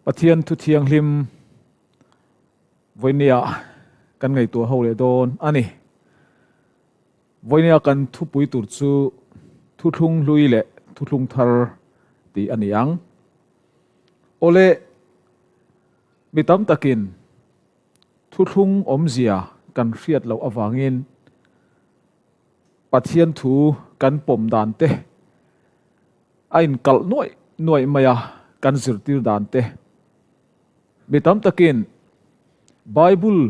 Pathian thu thianghlim vawinia kan ngaihtuah ho leh dawn a ni. Vawinia kan thupui tur chu thuthlung hlui leh thuthlung thar tih a ni ang. Awle, mi tam takin thuthlung awmzia kan hriat loh avangin Pathian thu kan pawm dan te a inkalh nuaih nuaih mai a, kan zirtir dan te. Mi tam takin Bible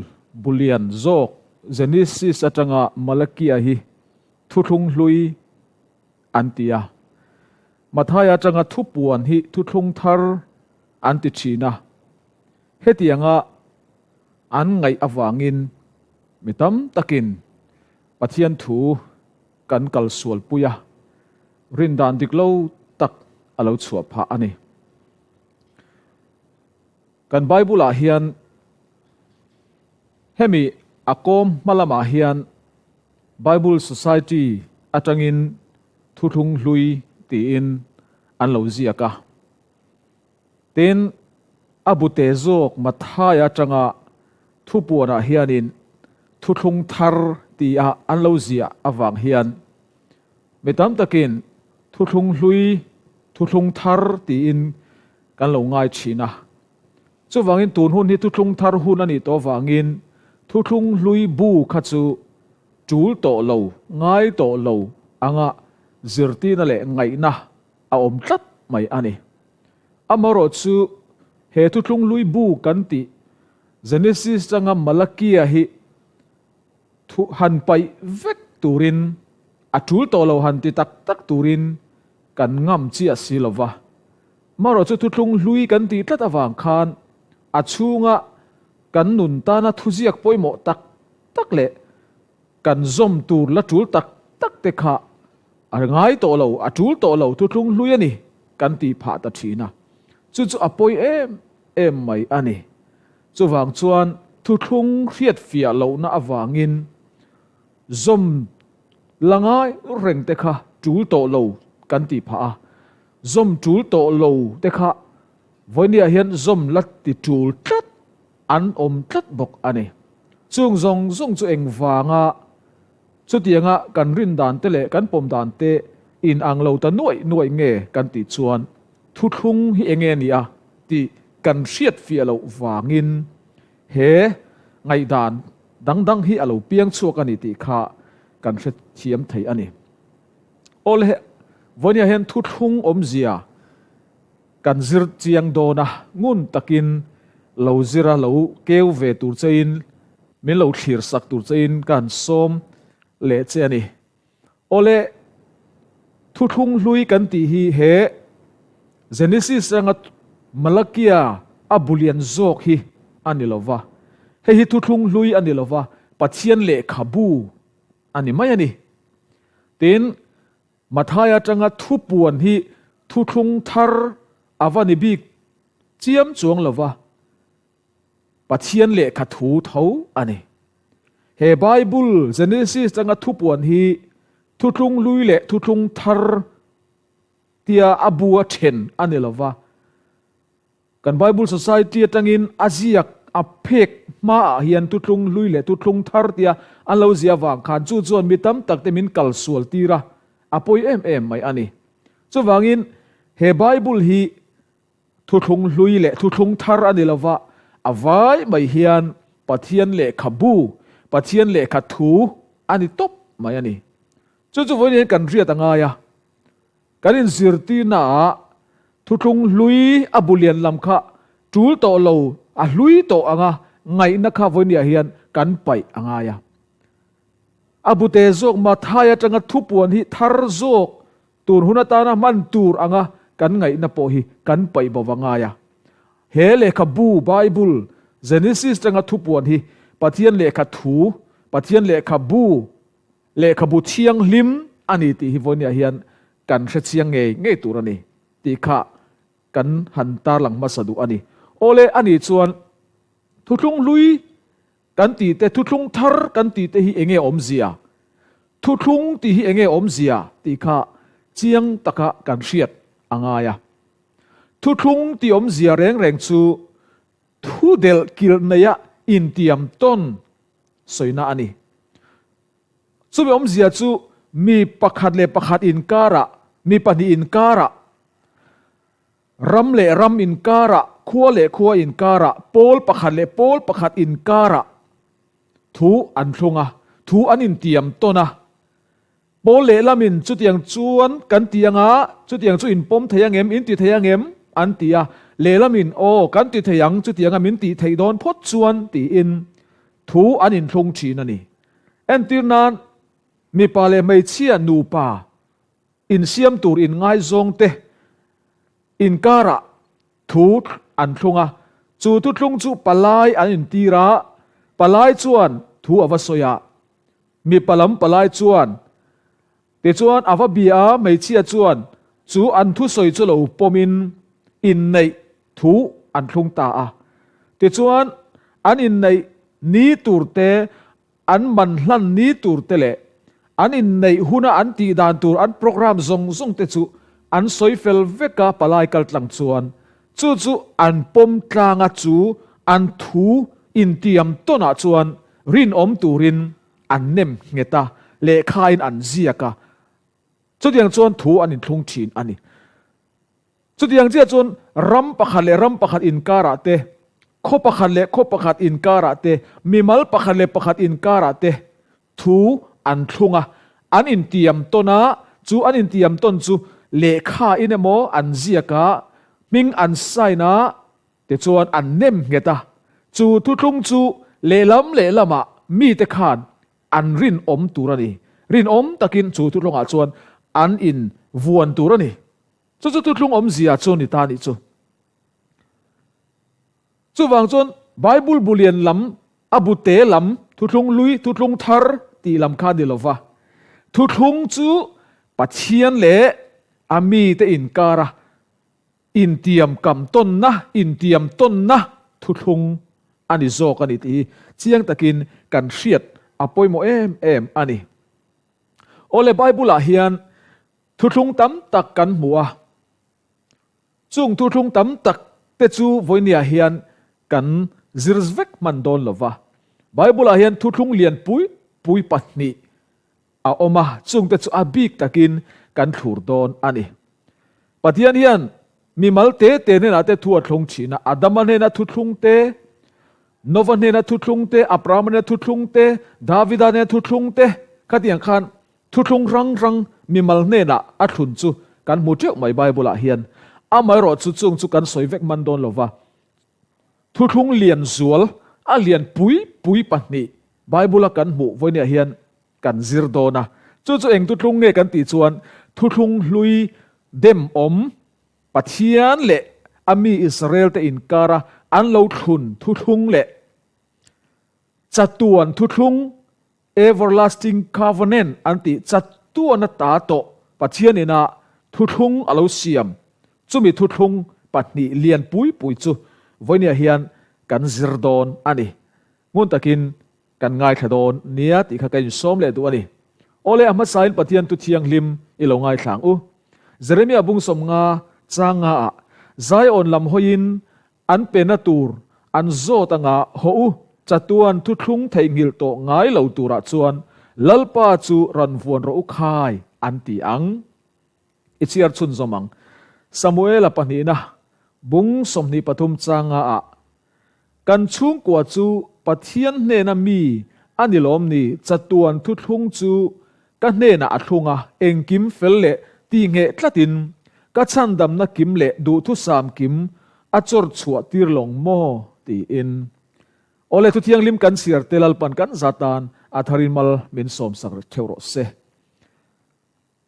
bu lian zawk Genesis atanga Malakia hi thuthlung hlui an ti a, Mathaia atanga thupuan hi thuthlung thar an ti thin a. Hetianga an ngaih avangin mi tam takin Pathian thu kan kal sualpui a, rindan dik lo tak a lo chhuah phah a ni. Kan Bible-ah hian hemi a kawm hma lamah hian Bible Society atangin Thuthlung Hlui tiin an lo ziak a. Tin, a bute zawk Mathaia atanga thupuanah hianin Thuthlung Thar tia an lo ziah avang hian mi tam takin Thuthlung Hlui, Thuthlung Thar tiin kan lo ngai thin a. Chuvangin tun hun hi Thuthlung Thar hun a nih tawh avangin Thuthlung Hlui bu kha chu tul tawh lo, ngai tawh lo anga zirtirna leh ngaihna a awm tlat mai a ni. Amaherawh chu he thuthlung hlui bu kan tih Genesis changa Malakia hi thu han paih vek turin a tul tawh lo han ti tak tak turin kan ngam chiah si lo va. Amaherawh chu thuthlung hlui kan tih tlat avang khan a chhunga kan nun tana thuziak pawimawh tak tak leh kan zawm tur la tul tak tak te kha A ngai tawh lo, a tul tawh lo, thuthlung hlui a ni, kan tih phah ta thin a. Chu chu a pawi em em mai a ni. Chuvang chuan thuthlung hriatfiah lohna avangin zawm la ngai reng te kha tul tawh lo kan tih phah a. Zawm tul tawh lo te kha vawinia hian zawm la ti tul tlat an awm tlat bawk a ni. Chung zawng zawng chu engvanga Chutianga kan rin dan te leh kan pawm dan te in ang lo ta nuaih nuaih nge kan tih chuan thuthlung hi enge ni a tih kan hriat fiah loh vangin he ngaihdan dang dang hi a lo piang chhuak a ni tih kha kan hre thiam thei a ni. Awle vawinia hian thuthlung awmzia kan zir chiang dawn a, ngun takin lo zir a lo keu ve tur chein Min lo thlir sak tur chein ka han sawm leh che a ni. Awle, thuthlung hlui kan tih hi he Genesis anga Malakia a bulian zawk hi a ni lo va. Hei hi thuthlung hlui a ni lo va, Pathian lehkhabu a ni mai a ni. Tin, Mathai atanga thupuan hi thuthlung thar a va ni bik chiam chuang lo va. Pathian lehkha thu tho a ni. He Bible Genesis tanga thupuan hi thuthlung hlui leh thuthlung thar tia a bu a then a ni lova. Kan Bible Society atangin a ziak a phek hmaah hian thuthlung hlui leh thuthlung thar tia an lo ziah avang khan chu chuan mi tam tak te min kalsual tir a, a pawi em em mai a ni. Chuvangin he Bible hi Thuthlung hlui leh thuthlung thar a ni lova, a vai mai hian Pathian lehkhabu, Pathian lehkha thu a ni tawp mai a ni. Chu chu vawiin hian kan hriat a ngai a, kan inzirtirnaah thuthlung hlui a bu lian lam kha tul tawh lo, a hlui tawh anga ngaihna kha vawiiniah hian kan paih a ngai a. A bute zawk Mathai atanga thupuan hi thar zawk Tun hun atana hman tur anga kan ngaihna pawh hi kan paih bo va ngai a. He lehkhabu, Bible, Genesis tanga thupuan hi Pathian lehkha thu, Pathian lehkhabu, lehkhabu thianghlim a ni tih hi vawinia hian kan hre chiang ngei ngei tur a ni tih kha kan han tarlang hmasa duh a ni. Awle, a nih chuan thuthlung hlui Kan tih te, thuthlung thar kan tih te hi enge awmzia? Thuthlung tih hi enge awmzia tih kha chiang taka kan hriat a ngai a. Thuthlung tih awmzia reng reng chu thu delh kilh neia intiam tawn sawina a ni. Chumi awmzia chu mi pakhat leh pakhat inkarah, mi pahnih inkarah, ram leh ram inkarah, khua leh khua inkarah, pawl pakhat leh pawl pakhat inkarah thu an thlung a, thu an intiam tawn a. Pawl lehlamin chutiang chuan kan ti anga, chutiang chu in pawm thei angem, in ti thei angem? an ti a. Lehlamin aw, kan ti thei ang, chutianga min tih theih dawn phawt chuan tiin thu an inthlung thin a ni. Entir nan, mipa leh hmeichhia nupa insiam tur inngaizawng te inkarah thu an thlung a, chu thuthlung chu palai an intir a, palai chuan thu a va sawi a, mipa lam palai chuan tichuan a va bia a, hmeichhia chuan chu an thusawi chu lo pawmin inneih thu an thlung ta a, tichuan an inneih ni tur te An man hlan ni tur te leh an inneih huna an tih dan tur an programme zawng zawng te chu an sawi fel vek a palai kal tlang chuan chu chu an pawm tlang a chu an thu intiam tawn ah chuan rinawm turin an nem nghet a lehkha in an ziak a chutiang chuan thu an inthlung thin a ni. Chutiang chiah chuan ram pakhat leh ram pakhat inkarah te, khaw pakhat leh khaw pakhat inkarah te, mimal pakhat leh pakhat inkarah te thu an thlung a, an intiam tawn a, chu an intiam tawn chu lehkha in emaw an ziak a, hming an sign a, tichuan an nem nghet a. Chu thuthlung chu lehlam lehlamah mite khan an rinawm tur a ni. Rinawm takin chu thuthlungah chuan an invuan tur a ni. Chu chu thuthlung awmzia chu ni ta nih chu. Chuvang chuan Bible bu lian lam, a bu te lam, thuthlung hlui, thuthlung thar tih lam kha ni lova. Thuthlung chu Pathian leh a mite inkara intiam kam tawnna, intiam tawnna thuthlung a ni zawk a ni tih hi chiang takin kan hriat a pawimawh em em a ni. Awle Bible ah hian Thuthlung tam tak kan hmu a, chung thuthlung tam tak te chu vawinia hian kan zir vek hman dawn lo va. Bible-ah hian thuthlung lian pui pui pahnih a awm a, chung te chu a bik takin kan thlur dawn a ni. Pathian hian mimal te te hnenah te thu a thlung thin a, Adama hnena thuthlung te, Nova hnena thuthlung te, Abrahama hnena thuthlung te, Davida hnena thuthlung te, khatiang khan Thuthlung hrang hrang mimal hnenah a thlun chu kan hmu teuh mai Bible-ah hian. Amaherawh chu chung chu kan sawi vek man dawn lova. Thuthlung lian zual a lian pui pui pahnih Bible-a kan hmuh vawinia hian kan zir dawn a. Chu chu eng thuthlung nge kan tih chuan thuthlung hlui dem awm Pathian leh a mi Israel-te inkara an lo thlun thuthlung leh chatuan thuthlung Everlasting Covenant an tih chatuan ata tawh Pathian ina thuthlung a lo siam. Chumi thuthlung pahnih lian pui pui chu vawinia hian kan zir dawn a ni. Ngun takin kan ngaithla dawn nia tih kha ka insawm leh duh a ni. Awle a hmasain Pathian tu thianghlim i lo ngaithla ang u. Jeremia bung sawmnga chang nga ah Zion lam hawiin An pena tur an zawt anga haw u, chatuan thuthlung theihnghilh tawh ngai lo turah chuan Lalpa chu rawn vuan rawh u khai an ti ang. I chhiar chhunzawm ang. Samuela pahnihna bung 23 changa ah Kan chhungkua chu Pathian hnena mi a ni lawm ni, chatuan thuthlung chu Ka hnenah a thlung a, engkim fel leh tihngheh tlatin ka chhandamna kim leh duhthusam kim a chawr chhuah tir lawng maw? tiin. Awle thu thianghlim kan chhiar te Lalpan kan za tan a tharin mal min sawmsak theuh rawh se.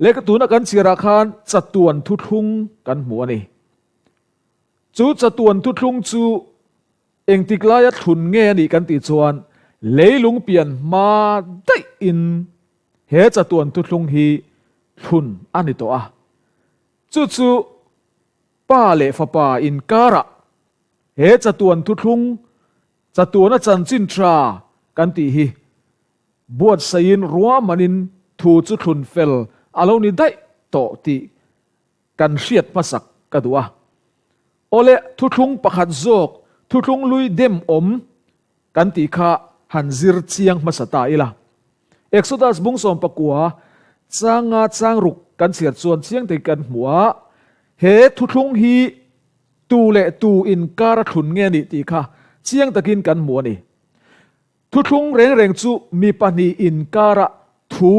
Lehkha tuna kan chhiarah khan chatuan thuthlung kan hmu a ni. Chu chatuan thuthlung chu Engtik laia thlun nge a nih kan tih chuan leilung pian hma daih in he chatuan thuthlung hi thlun a ni tawh a. Chu chu Pa leh Fapa inkarah he chatuan thuthlung, chatuana chanchin tha kan tih hi buatsaihin ruahmanin thu chu thlun fel a lo ni daih tawh tih kan hriat hmasak ka duh a. Awle, thuthlung pakhat zawk, thuthlung hlui dem awm kan tih kha han zir chiang hmasa ta ila. Exodus bung 19 changa chang ruk kan chhiar chuan chiang takin kan hmu a, he thuthlung hi tu leh tu inkar a thlun nge nih tih kha chiang takin kan hmu a ni. Thuthlung reng reng chu mi pahnih inkara thu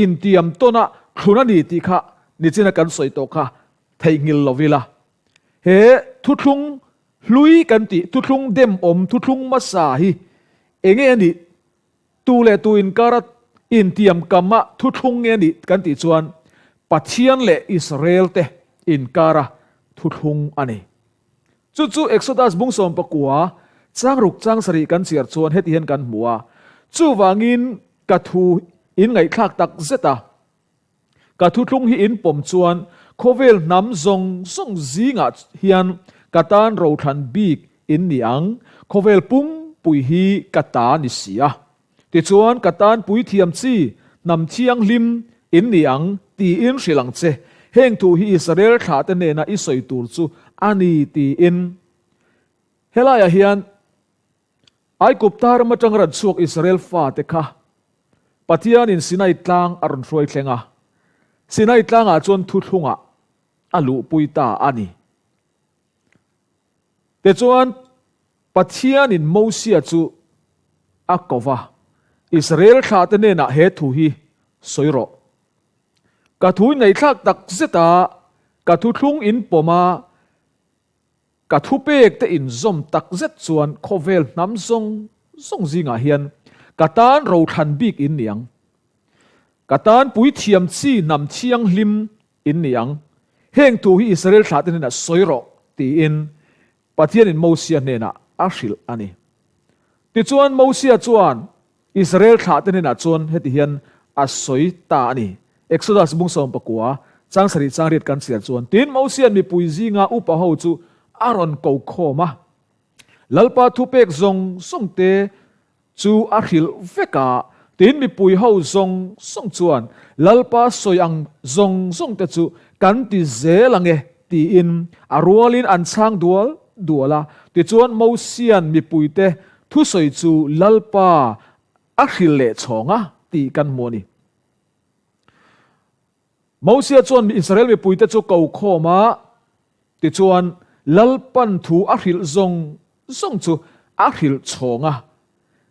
intiam tawna thlun a ni tih kha nichina kan sawi tawh kha theihnghilh lo ila. He thuthlung hlui kan tih, thuthlung demawm, thuthlung hmasa hi enge a nih? Tu leh tu inkara intiam kama thuthlung nge a nih kan tih chuan Pathian leh Israel te inkara thuthlung a ni. Chu chu Exodus bung 19, chang ruk chang sarih kan chhiar chuan heti hian kan hmu a, Chuvangin ka thu in ngaihthlak tak zet a, ka thuthlung hi in pawm chuan khawvel hnam zawng zawng zingah hian ka tan rothlan bik in ni ang, khawvel pumpui hi ka ta ni si a. Tichuan ka tan puithiam chi hnam thianghlim in ni ang tiin hrilh ang che. Heng thu hi Israel thlahte hnena i sawi tur chu a ni tiin. Helaiah hian Aigupta ram atang ran chhuak Israel fate kha Pathianin Sinai tlang a rawn hruai thleng a, Sinai tlangah chuan thuthlungah a luhpui ta a ni. Tichuan, Pathianin Mosia chu a ko va, Israel thlahte hnenah he thu hi sawi rawh. Ka thu in ngaihthlak tak zet a, ka thuthlung in pawm a, ka thupek te in zawm tak zet chuan khawvel hnam zawng zawng zingah hian ka tan rothlan bik in ni ang. Ka tan puithiam chi hnam thianghlim in ni ang. Heng thu hi Israel thlahte hnenah sawi rawh, tiin Pathianin Mosia hnenah a hrilh a ni. Tichuan, Mosia chuan Israel thlahte hnenah chuan heti hian a sawi ta a ni, Exodus bung 19, chang sarih chang riat kan chhiar chuan, Tin, Mosia'n mipui zinga upa ho chu a rawn ko khawm a, Lalpa thupek zawng zawng te Chu a hrilh vek a, tin mipui ho zawng zawng chuan Lalpa sawi ang zawng zawng te chu kan ti zel ang e tiin a rualin an chhang dual dual a. Tichuan Mosia'n mipuite thusawi chu Lalpa a hrilh leh chhawng a tih kan hmu a ni. Mosia chuan Israel mipuite chu ko khawm a, tichuan Lalpan thu a hrilh zawng zawng chu a hrilh chhawng a,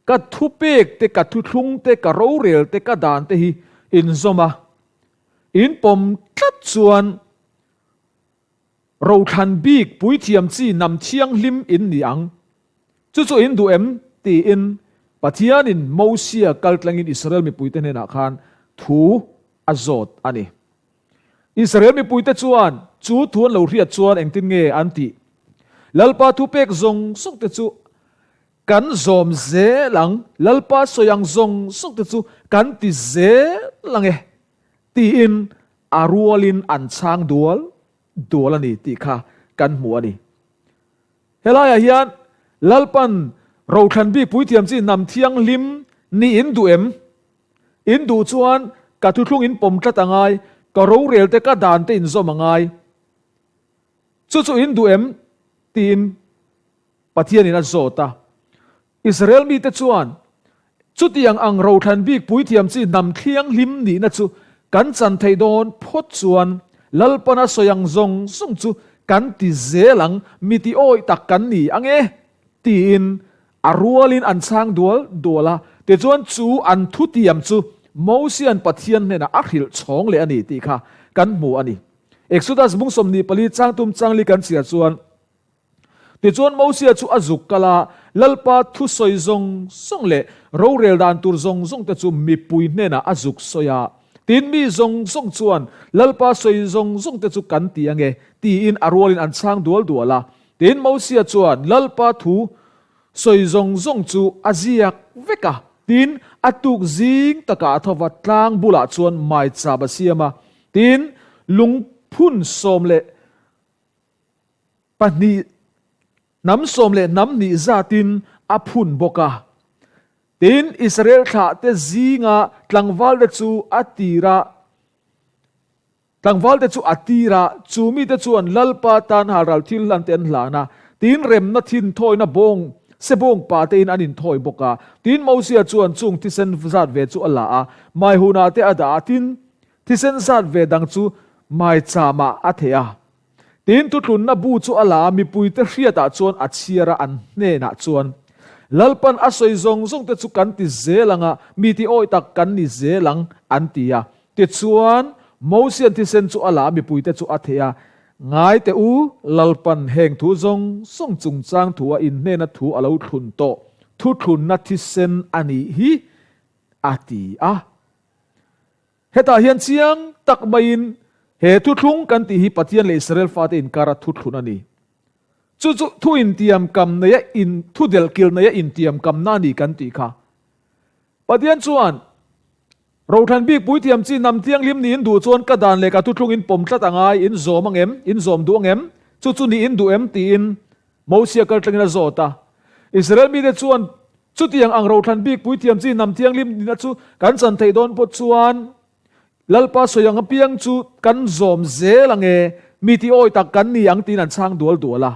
Ka thupek te, ka thuthlung te, ka rorel te, ka dan te hi inzawm a, in pawm tlat chuan rothlan bik puithiam chi hnam thianghlim in ni ang. Chu chu in duh em? tiin Pathianin Mosia kaltlangin Israel mipuite hnenah khan thu a zawt a ni. Israel mipuite chuan chu thu an lo hriat chuan engtin nge an tih? Lalpa thupek zawng zawng te chu kan zawm zel ang, Lalpa sawi ang zawng zawng te chu kan ti zel ang e, tiin a rualin an chhang dual dual a ni tih kha kan hmu a ni. Helaiah hian Lalpan rothlan bik puithiam chi hnam thianghlim ni in duh em? In duh chuan ka thuthlung in pawm tlat a ngai, ka rorel te ka dan te in zawm a ngai. Chu chu in duh em? tiin Pathianin a zawt a. Israel mite chuan chutiang ang rothlan bik puithiam chi hnam thianghlim nihna chu kan chan theih dawn phawt chuan Lalpana sawi ang zawng zawng chu kan ti zel ang, mi ti awih tak kan ni ang e, tiin a rualin an chhang dual dual a. Tichuan chu an thutiam chu Mosia'n Pathian hnenah a hrilh chhawng leh a ni tih kha kan hmu a ni. Exodus bung 24 changtum changli kan chhiar chuan, Tichuan Mosia chu a zuk kal a, Lalpa thusawi zawng zawng leh rorel dan tur zawng zawng te chu mipui hnenah a zuk sawi a. Tin, mi zawng zawng chuan, Lalpa sawi zawng zawng te chu kan ti ange, tiin a rualin an chhang dual dual a. Tin, Mosia chuan Lalpa thu sawi zawng zawng chu a ziak vek a. Tin, a tuk zing takah a tho va, tlang bulah chuan maichab a siam a. Tin, lungphun 12 hnam sawm leh hnam hnih zatin a phun bawk a. Tin, Israel thlahte zinga tlangvalte chu a tirah. Tlangvalte chu a tir a, chu mite chuan Lalpa tan halral thil hlan te an hlan a, tiin remna thinthawina bawng sebawng pa tein an inthawi bawk a. Tin, Mosia chuan chung thisen zat ve chu a la a, maihunah te a dah a, tin, thisen zat ve dang chu maicham-ah a theh a. Tin, thutlunna bu chu a la a, mipuite hriatah chuan a chhiar a, an hnenah chuan, Lalpan a sawi zawng zawng te chu kan ti zel ang a, mi ti awi tak kan ni zel ang, an ti a. Tichuan, Mosian thisen chu a la a, mipuite chu a theh a, Ngai teh u, Lalpan heng thu zawng zawng chungchang thu a inhnena thu a lo thlun tawh, thuthlunna thisen a nih hi, a ti a. Hetah hian chiang tak maiin he thuthlung kan tih hi Pathian leh Israel fate inkara thuthlun a ni. Chu chu thu intiamkam neia in thu delhkilh neia intiamkamna a ni kan tih kha. Pathian chuan Rothlan bik puithiam chi hnam thianghlim niin duh chuan ka dan leh ka thuthlung in pawm tlat a ngai, in zawm ang em? In zawm duh ang em? Chu chu niin duh em? tiin Mosia kaltlangin a zawt a. Israel mite chuan chutiang ang rothlan bik puithiam chi hnam thianghlim nihna chu kan chan theih dawn pawh chuan Lalpa sawi ang apiang chu kan zawm zel ang e, mi ti awi tak kan ni ang tiin an chhang dual dual a.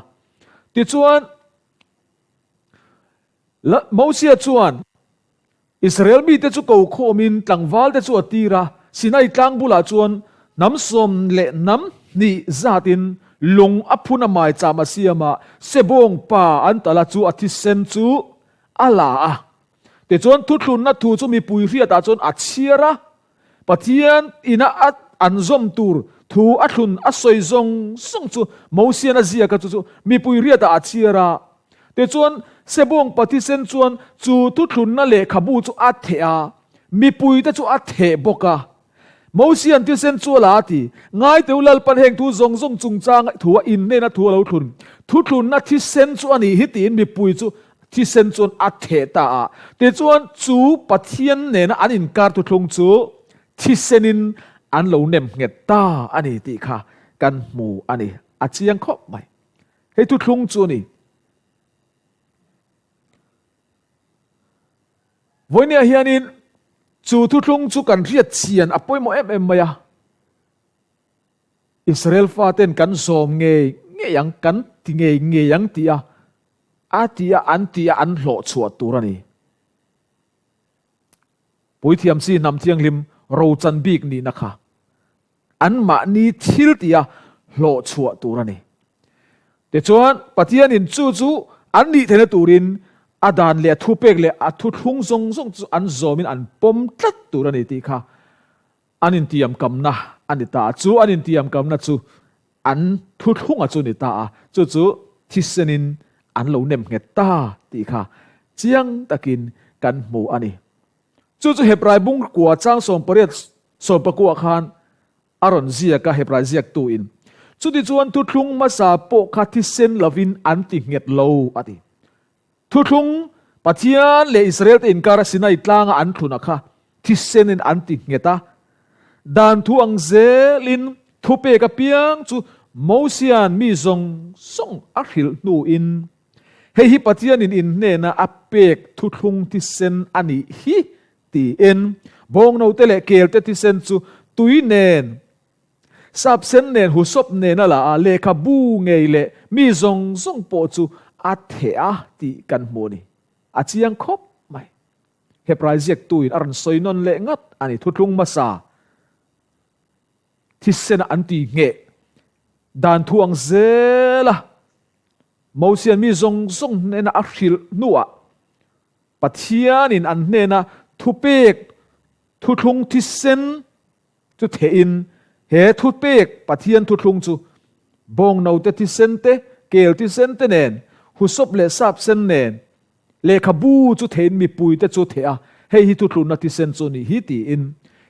Tichuan, Mosia chuan Israel mite chu ko khawmin tlangvalte chu a tir a, Sinai tlang bulah chuan hnam 12 zatin lung a phun a maicham a siam a, Sebawng pa an tal a chu a thisen chu a la a. Tichuan thuthlunna thu chu mipui hriatah chuan a chhiar a, Pathian ina a an zawm tur thu a thlun a sawi zawng zawng chu Mosian a ziak a chu chu mipui hriatah a chhiar a. Tichuan, Sebawng pa thisen chuan chu thuthlunna lehkhabu chu a theh a, mipuite chu a theh bawk a. Mosian thisen chu a la a ti, Ngaiteu Lalpan heng thu zawng zawng chungchang thu a innena thu a lo thlun. Thuthlunna thisen chu a nih hi tiin mipui chu thisen chuan a theh ta a. Tichuan, chu Pathian nena an inkar thuthlung chu thisenin an lo nem nghet ta a ni tih kha kan hmu a ni. A chiang khawp mai. Hei thuthlung chu a ni. Vawinia hianin chu thuthlung chu kan hriat chian a pawimawh em em mai a. Israel faten kan zawm ngei ngei ang, kan ti ngei ngei ang tih a, a ti a, an ti a, an hlawh chhuah tur a ni. Puithiam chi hnam thianghlim rochan bik nihna kha Anmahni thil tia hlawh chhuah tur a ni. Tichuan, Pathianin chu chu an nih theihna turin a dan leh a thupek leh a thuthlung zawng zawng chu an zawmin an pawm tlat tur a ni tih kha an intiamkamna a ni ta a. Chu an intiamkamna chu an thuthlunga chu ni ta a, chu chu thisenin an lo nem nghet ta tih kha chiang takin kan hmu a ni. Chu chu Hebrai bungkua chang 18 18 khan a rawn ziak a, Hebrai ziaktuin. Chutichuan thuthlung hmasa pawh kha thisen lovin an ti nghet lo, a ti. Thuthlung Pathian leh Israel te inkara Sinai tlanga an thluna kha thisenin an ti nghet a. Dan thu ang zelin thupek apiang chu Mosia'n mi zawng zawng a hrilh hnuin, Hei hi Pathianin in hnena a pek thuthlung thisen a nih hi, tiin bawngnote leh kelte thisen chu tui nen, sapsen nen, husawp nen a la a, lehkhabu ngei leh mi zawng zawng pawh chu a theh a tih kan hmu a ni. A chiang khawp mai. Hebrai ziaktuin a rawn sawi nawn leh ngat a ni, thuthlung hmasa thisena an ti ngheh dan thu ang zel a. Mosian mi zawng zawng hnena a hrilh hnuah Pathianin an hnena thupek thuthlung thisen chu thehin he thupek Pathian thuthlung chu bawngnote thisen te, kel thisen te nen, husawp leh sapsen nen lehkhabu chu thehin mipuite chu theh a, hei hi thuthlunna thisen chu nih hi tiin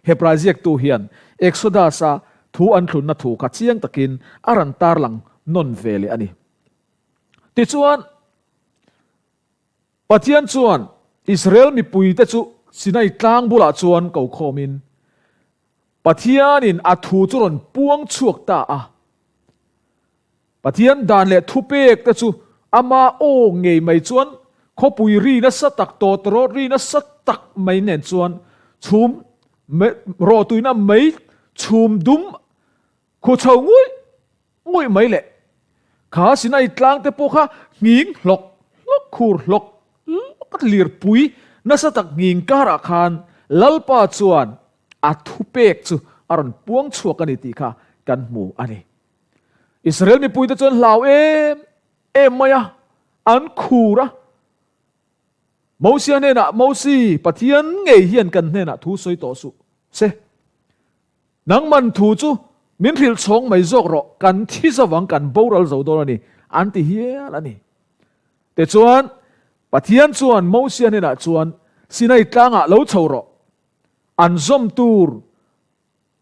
Hebrai ziaktu hian Exodus-a thu an thlunna thu kha chiang takin a rawn tarlang nawn ve leh a ni. Tichuan, Pathian chuan Israel mipuite chu Sinai tlang bulah chuan ko khawmin, Pathianin a thu chu rawn puang chhuak ta a. Pathian dan leh thupek te chu ama aw ngei mai chuan khawpui ri nasa tak, tawtawrawt ri nasa tak mai nen chuan chhum rawhtuina mei chhum dum. Khu chho ngawih ngawih mai le. Kha Sinai tlang te pawh kha nghing hlawk hlawk khur hlawk hlawk a lirpui nasa tak nghing karah khan Lalpa chuan a thupek chu a rawn puang chhuak a ni tih kha kan hmu a ni. Israel mipuite chuan hlau em em mai a, an khur a. Mosia hnenah, Mosi, Pathian ngei hian kan hnenah thu sawi tawh suh se. Nangman thu chu min hrilh chhawng mai zawk rawh, kan thi zavang kan boral zo dawn a ni, an ti hial a ni. Tichuan, Pathian chuan Mosia hnenah chuan, Sinai tlangah lo chho rawh, an zawm tur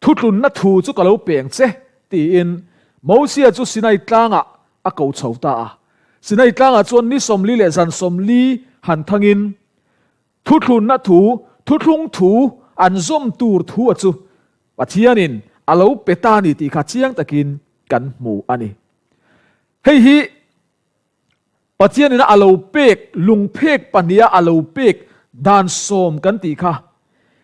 thutlunna thu chu ka lo peng che, tiin Mosia chu Sinai tlangah a ko chho ta a. Sinai tlangah chuan ni 40 leh zan 40 han thangin, Thuthlunna thu, thuthlung thu an zawm tur thu a chu Pathianin a lo pe ta a ni tih kha chiang takin kan hmu a ni. Hei hi Pathianin a lo pek, lungphek pahniha a lo pek dan sawm kan tih kha.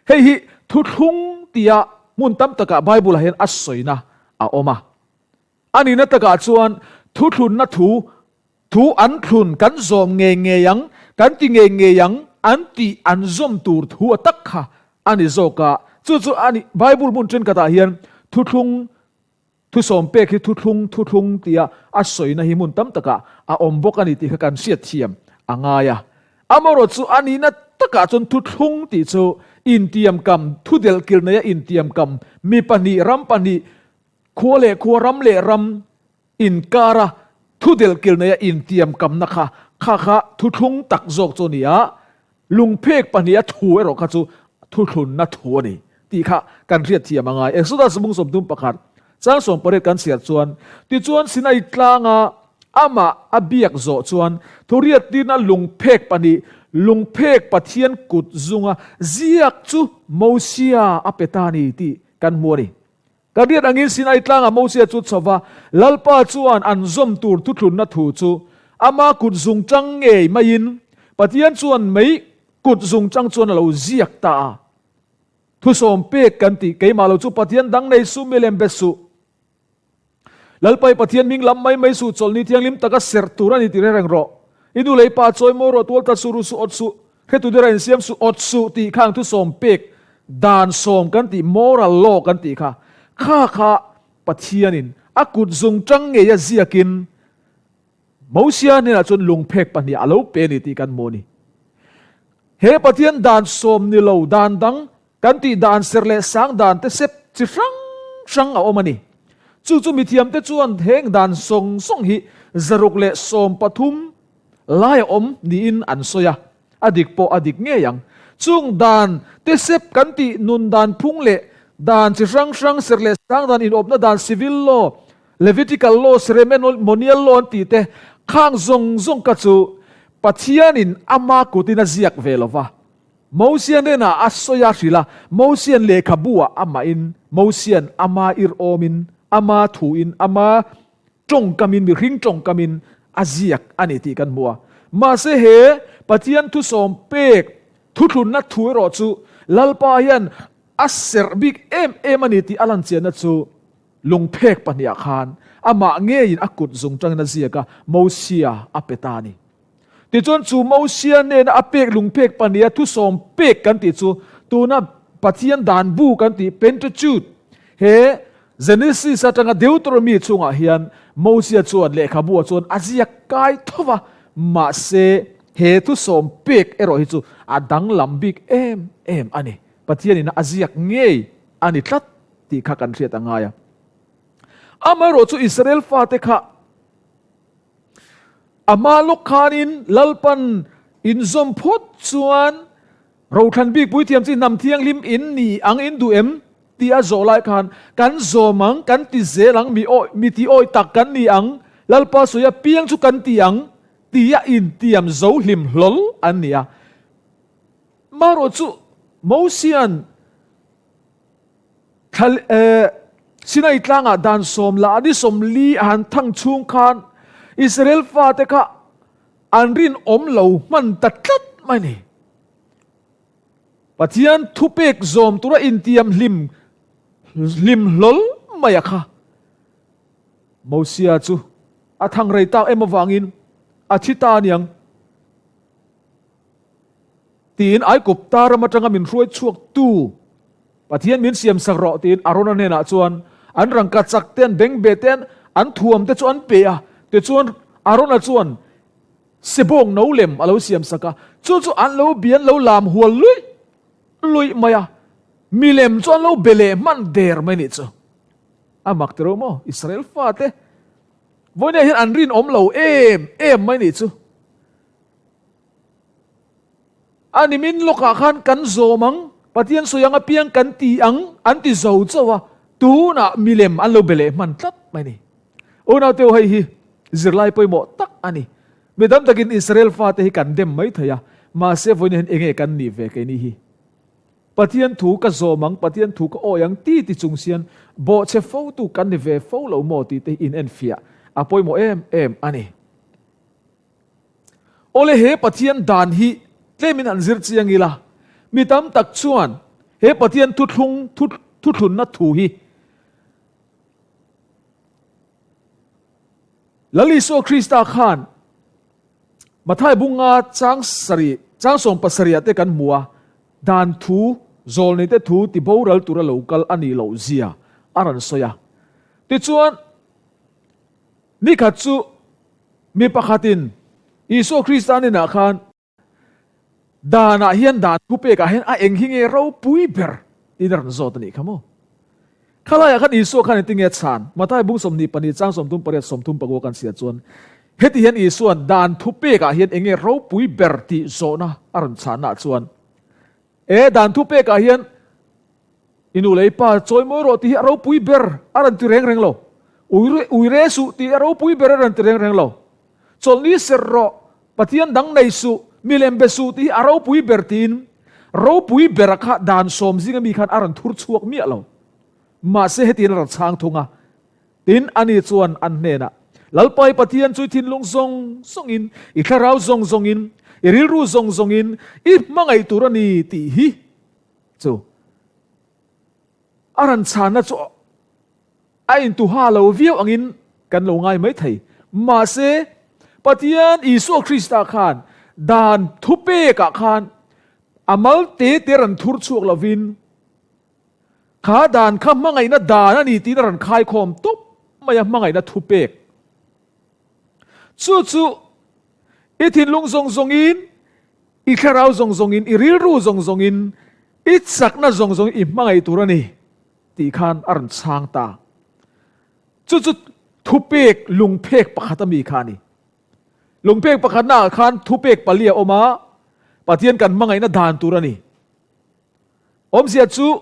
Hei hi thuthlung tia hmun tam takah Bible-ah hian a sawina a awm a. A nihna takah chuan thuthlunna thu Thu an thlun kan zawm ngei ngei ang, kan ti ngei ngei ang, an tih an zawm tur thu a tak kha a ni zawk a. Chu chu a ni, Bible hmun thenkhatah hian thuthlung, thusawm pek hi thuthlung, thuthlung tia a sawina hi hmun tam takah a awm bawk a ni tih kha kan hriatthiam a ngai a. Amaherawh chu a nihna takah chuan thuthlung tih chu intiamkam, thudelhkilh neia intiamkam, mi pahnih, ram pahnih, khua leh khua, ram leh ram, Inkara thu delhkil neia intiamkamna kha kha kha thuthlung tak zawk chu a ni a, lungphek pahniha thu erawh kha chu thuthlunna thu a ni tih kha kan hriatthiam a ngai. Exodus mung 31 chang 18 kan chhiar chuan, Tichuan Sinai tlanga amah a biak zawh chuan thuriattirna lungphek pahnih, lungphek Pathian kut zunga ziak chu Mosia a pe ta a ni tih kan hmu a ni. Ka riat angin Sinai tlangah Mosia chu chho va, Lalpa chuan an zawm tur thuthlunna thu chu ama kut zungchang ngei maiin Pathian chuan mei kut zungchang chuan a lo ziak ta a. Thusawm pek kan tih keimah lo chu Pathian dang nei suh mi lem be suh. Lalpa i Pathian hming lam mai mai suh chawlhni thianghlim taka serh tur a ni ti reng rawh. I nu leh i pa chawi mawi rawh tual tlat suh ru suh awt suh. Hretu dera insiam suh awt suh tih kha ang thusawm pek dan sawm kan tih moral law kan tih kha kha kha Pathianin a kut zungtang ngeia ziakin Mosia hnenah chuan lungphek pahnih a lo pe a ni tih kan hmu a ni. He Pathian dan sawm ni lo dan dang kan tih dan serh leh sang dan te sep chi hrang hrang a awm a ni. Chu chu mithiamte chuan heng dan sawng sawng hi 113 Lai a awm niin an sawi a, a dik pawh a dik ngei ang. Chung dan te sep kan tih nun dan phung leh dan chi hrang hrang serh leh sang dan inawpna dan civil law, Levitical law, ceremonial law an tih te khang zawng zawng ka chu Pathianin ama kutin a ziak ve lo va. Mosian hnenah a sawi a hrilh a, Mosian lehkhabu ah amahin, Mosian ama irhawmin, ama thuin, ama Tawngkamin, mihring tawngkamin a ziak a ni tih kan hmu a. Mahse he Pathian thusawm pek thuthlunna thu erawh chu Lalpa hian a serh bik em em a ni tih a lanchianna chu lungphek pahniha khan amah ngeiin a kut zung tangin a ziak a, Mosia a pe ta a ni. Tichuan chu Mosia nena a pek lungphek pahniha thusawm pek kan tih chu tuna Pathian dan bu kan tih Pentateuch he Genesis atanga Deuteronomy chungah hian Mosia chuan lehkhabu ah chuan a ziak kai tho va, mahse he thusawm pek erawh hi chu a danglam bik em em a ni. Pathianin a ziak ngei a ni tlat tih kha kan hriat a ngai a. Amaherawh chu Israel fate kha A hma lawk khanin Lalpan inzawm phawt chuan Rothlan bik puithiam chi hnam thianghlim in ni ang in duh em? tih a zawh lai khan kan zawm ang, kan ti zel ang, mi awi, mi ti awi tak kan ni ang, Lalpa sawi apiang chu kan ti ang tia intiam zo hlim hlawl an ni a. Marawh chu Mosian Thla eh, Sinai tlangah dan sawm la ni 40 a han thang chhung khan Israel fate kha an rinawm lo hman ta tlat mai ni. Pathian thupek zawm tura intiam hlim hlim hlawl mai a kha. Mosia chu a thang rei tak em avangin a thi ta aniang tiin Aigupta ram atanga min hruai chhuaktu Pathian min siam sak rawh tiin Arona hnenah chuan an rangka chak te an bengbeh te an thuam te chu an pe a. Tichuan Arona chuan sebawng no lem a lo siam sak a, chu chu an lo bi an lo lam hual luih luih mai a, milem chu an lo be leh hman der mai nih chu. A mak tiro maw? Israel fate vawinia hian an rinawm lo em em mai nih chu. A nimin lawkah khan kan zawm ang, Pathian sawi ang apiang kan ti ang an ti zo chauh a, tunah milem an lo be leh hman tlat mai ni. Unauteu hei hi zirlai pawimawh tak a ni. Mi tam takin Israel fate hi kan dem mai thei a, mahse vawiin hian enge kan nih ve keini hi? Pathian thu ka zawm ang, Pathian thu ka awi ang ti ti chung sian bawhchhe fotu kan ni ve fo lo maw tih te hi inenfiah a pawimawh em em a ni. Awle he Pathian dan hi tlemin han zir chiang ila, mi tam tak chuan he Pathian thuthlung thuthlunna thu hi Lal Isua Krista khan Mathai bunga chang sarih, chang sawm pasarihah te kan hmu a, dan thu, zawlneite thu ti boral tura lo kal a nih loh zia a rawn sawi a. Tichuan, nikhat chu mi pakhatin Isua Krista hnenah khan, Danah hian dan thu pekah hian a eng hi nge ropui ber? tiin a rawn zawt a nih kha maw? Khalaiah khan Isua khan engtin nge a chhan? Mathai bung 22 chang 38 34 kan chhiat chuan heti hian Isua'n dan thu pekah hian eng nge ropui ber tih zawhna a rawn chhannaah chuan E dan thu pekah hian i nu leh i pa chawi mawi rawh tih hi a ropui ber a rawn ti reng reng lo. Ui ui re suh tih a ropui ber a rawn ti reng reng lo. Chawlhni ser rawh, Pathian dang nei suh, milem be suh tih hi a ropui ber tiin ropui bera kha dan sawm zinga mi khan a rawn thur chhuak miah lo. Mahse hetiang a rawn chhang thung a, tin ani chuan an hnenah, Lalpa i Pathian chu i thinlung zawng zawngin, i thlarau zawng zawngin, i rilru zawng zawngin i hmangaih tur a ni tih hi chu a rawn chhanna chu A intuha lo viau angin kan lo ngai mai thei. Mahse, Pathian Isua Krista khan dan thupekah khan a mal te te rawn thur chhuak lovin, kha dan kha hmangaihna dan a ni tiin a rawn khaikhawm tawp mai a, hmangaihna thupek. Chu chu i thinlung zawng zawngin, i thlarau zawng zawngin, i rilru zawng zawngin, i chakna zawng zawngin i hmangaih tur a ni. Tih khan a rawn chhang ta. Chu chu thupek lungphek pakhat a mi kha a ni. Lungphek pakhatnaah khan thupek pali a awm a, Pathian kan hmangaihna dan tur a ni. Awmzia chu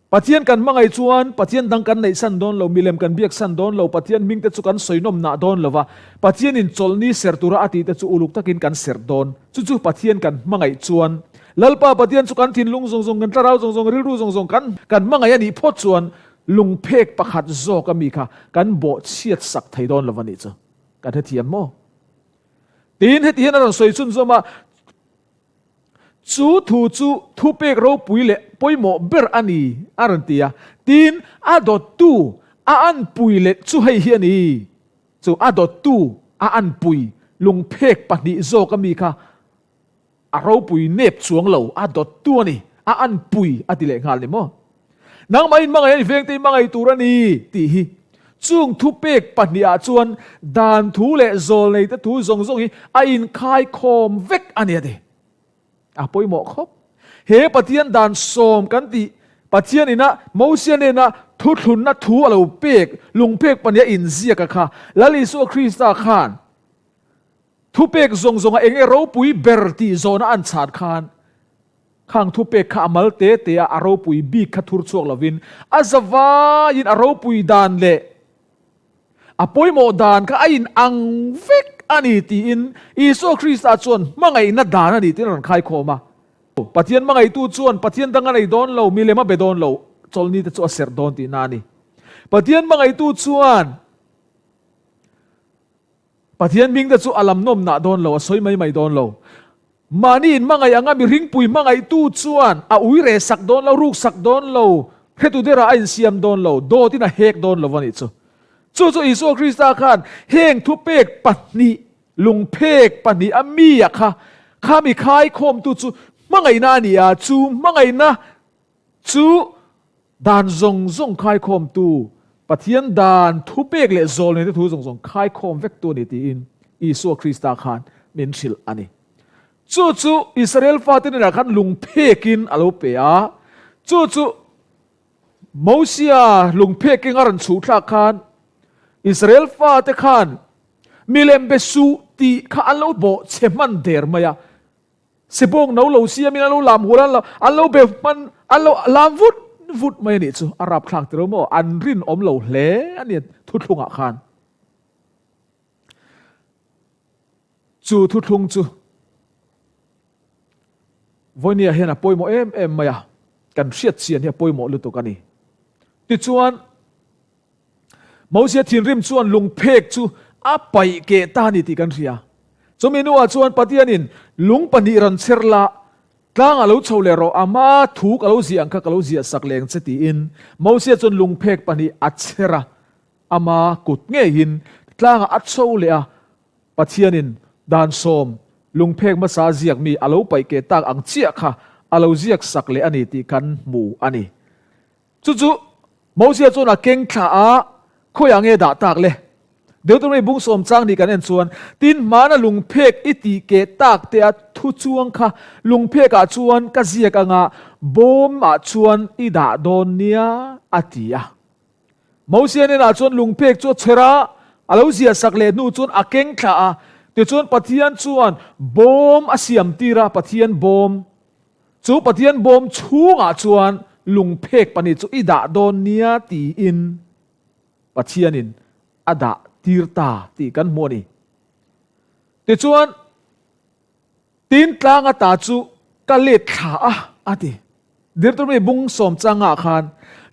Pathian kan hmangaih chuan Pathian dang kan neihsan dawn lo, milem kan biaksan dawn lo, Pathian hmingte chu kan sawi nawm nah dawn lo va, Pathianin chawlhni ser tura a tihte chu uluk takin kan ser dawn. Chu chu Pathian kan hmangaih chuan Lalpa Pathian chu kan thinlung zawng zawng, kan thlarau zawng zawng, rilru zawng zawng kan kan hmangaih a nih phawt chuan lungphek pakhat zawk a mi kha kan bawh chhiat sak thei dawn lo a nih chu. Kan hrethiam maw? Tiin heti hian a rawn sawi chhunzawm a, Chu thu chu thupek ropui leh pawimawh ber a ni a rawn ti a. Tiin a dawttu a anpui leh chu hei hi a ni. Chu a dawttu a anpui lungphek pahnih zawk a mi kha A ropui nep chuang lo, a dawttu a ni, a anpui a ti leh nghal ni maw? Nangmah in hmangaih a ni, vengte i hmangaih tur a ni tih hi. Chung thupek pahnihah chuan dan thu leh zawlneite thu zawng zawng hi a inkhaikhawm vek a ni a ti. A pawimawh khawp. He Pathian dan sawm kan tih Pathian ina Mosia nena thuthlunna thu a lo pek, lungpek pahniha inziaka kha Lal Isua Krista khan Thupek zawng zawnga eng nge ropui ber tih zawhna an chhan khan, khang thupek kha a mal te te a, a ropui bik kha thur chhuak lovin a zavaiin a ropui dan leh a pawimawh dan kha a in ang vek a ni tiin Isua Krista chuan hmangaihna dan a ni tiin a rawn khaikhawm a. Pathian hmangaihtu chuan Pathian dang a nei dawn lo, milem a be dawn lo, chawlhni te chu a serh dawn tihna a ni. Pathian hmangaihtu chuan Pathian hming te chu a lam nawm nah dawn lo, a sawi mai mai dawn lo. Mahni in hmangaih anga mihringpui hmangaihtu chuan a ui reh sak dawn lo, ruk sak dawn lo, hretu derah a insiam dawn lo, dawtin a hek dawn lo a nih chu. Chu chu Isua Krista khan heng thupek pahnih, lungphek pahnih a mi a kha, kha mi khaikhawmtu chu hmangaihna a ni a, chu hmangaihna chu dan zawng zawng khaikhawmtu, Pathian dan thupek leh zawlneite thu zawng zawng khaikhawm vektu a ni tiin Isua Krista khan min hrilh a ni. Chu chu Israel fate hnenah khan lungphekin a lo pe a, chu chu Mosia lungpheking a rawn chhuh thlak khan Israel fate khan milem be suh tih kha an lo bawh chhe hman der mai a. Sebawng no lo siamin an lo lam hul a, an lo be hman, an lo lam vut vut mai a nih chu. A rapthlak tiro maw? An rinawm lo hle a ni thuthlungah khan. Chu thuthlung chu Vawinia hian a pawimawh em em mai a, kan hriat chian hi a pawimawh lutuk a ni. Tichuan, Mosia thinrim chuan lungphek chu a paih keh ta a ni tih kan hria. Chumi hnuah chuan Pathianin lung pahnih rawn chher la, tlangah lo chho leh rawh, a hma thu ka lo ziah ang kha ka lo ziah sak leng che tiin Mosia chuan lungphek pahnih a chher a, ama kut ngeiin tlangah a chho leh a, Pathianin dan sawm lungphek hmasa ziak mi a lo paih keh tak ang chiah kha a lo ziak sak leh a ni tih kan hmu a ni. Chu chu Mosia chuan a keng thla a, khawiah nge dah tak le? Deuteronomy bung sawm chang nih kan en chuan, Tin, hmana lungphek i tih keh tak te a thu chuang kha lungphekah chuan ka ziak anga bawmah chuan i dah dawn nia, a ti a. Mosia hnenah chuan lungphek chu a chher a, a lo ziah sak leh hnu chuan a keng thla a. Tichuan Pathian chuan bawm a siam tir a, Pathian bawm. Chu Pathian bawm chhungah chuan lungphek pahnih chu i dah dawn nia tiin Pathianin a dah tir ta tih kan hmu a ni. Tichuan, Tin tlang ata chu ka let thla a, a ti. Deuteronomy bung sawm changah khan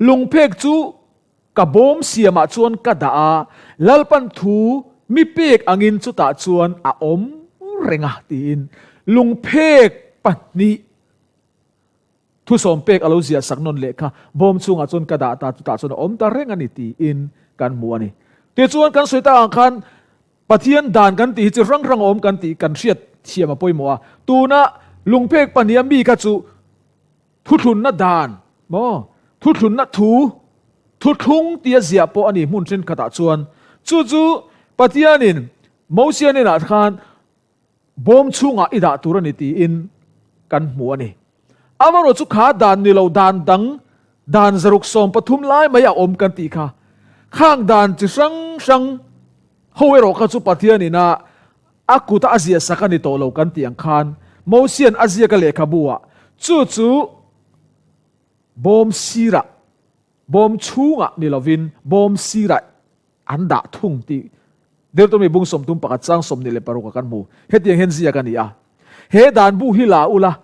lungphek chu ka bawm siamah chuan ka dah a, Lalpan thu mi pek angin chutah chuan a awm reng a, tiin lungphek pahnih thusawm pek a lo ziah sak nawn leh kha bawm chhungah chuan ka dah ta, chutah chuan a awm ta reng a ni tiin kan hmu a ni. Tichuan kan sawi tak ang khan Pathian dan kan tih hi chi hrang hrang a awm kan tih kan hriat thiam a pawimawh a. Tuna lungphek pahniha mi kha chu thuthlunna dan maw, thuthlunna thu, thuthlung tia ziah pawh a ni hmun thenkhatah chuan. Chu chu Pathianin Mosia hnenah khan bawm chhungah i dah tur a ni tiin kan hmu a ni. Amaherawh chu kha dan ni lo dan dang, dan zaruk 13 lai mai a awm kan tih kha. Khang dan chi hrang hrang ho erawh kha chu Pathianin a a kuta a ziah sak a ni tawh lo kan tih ang khan Mosian a ziak a lehkhabu ah chu chu bawm sirah, bawm chhungah ni lovin bawm sirah An dah thung tih Deuteronomy bung 31 chang 26 a kan hmu. Hetiang hian ziak a ni a, He dan bu hi la ula,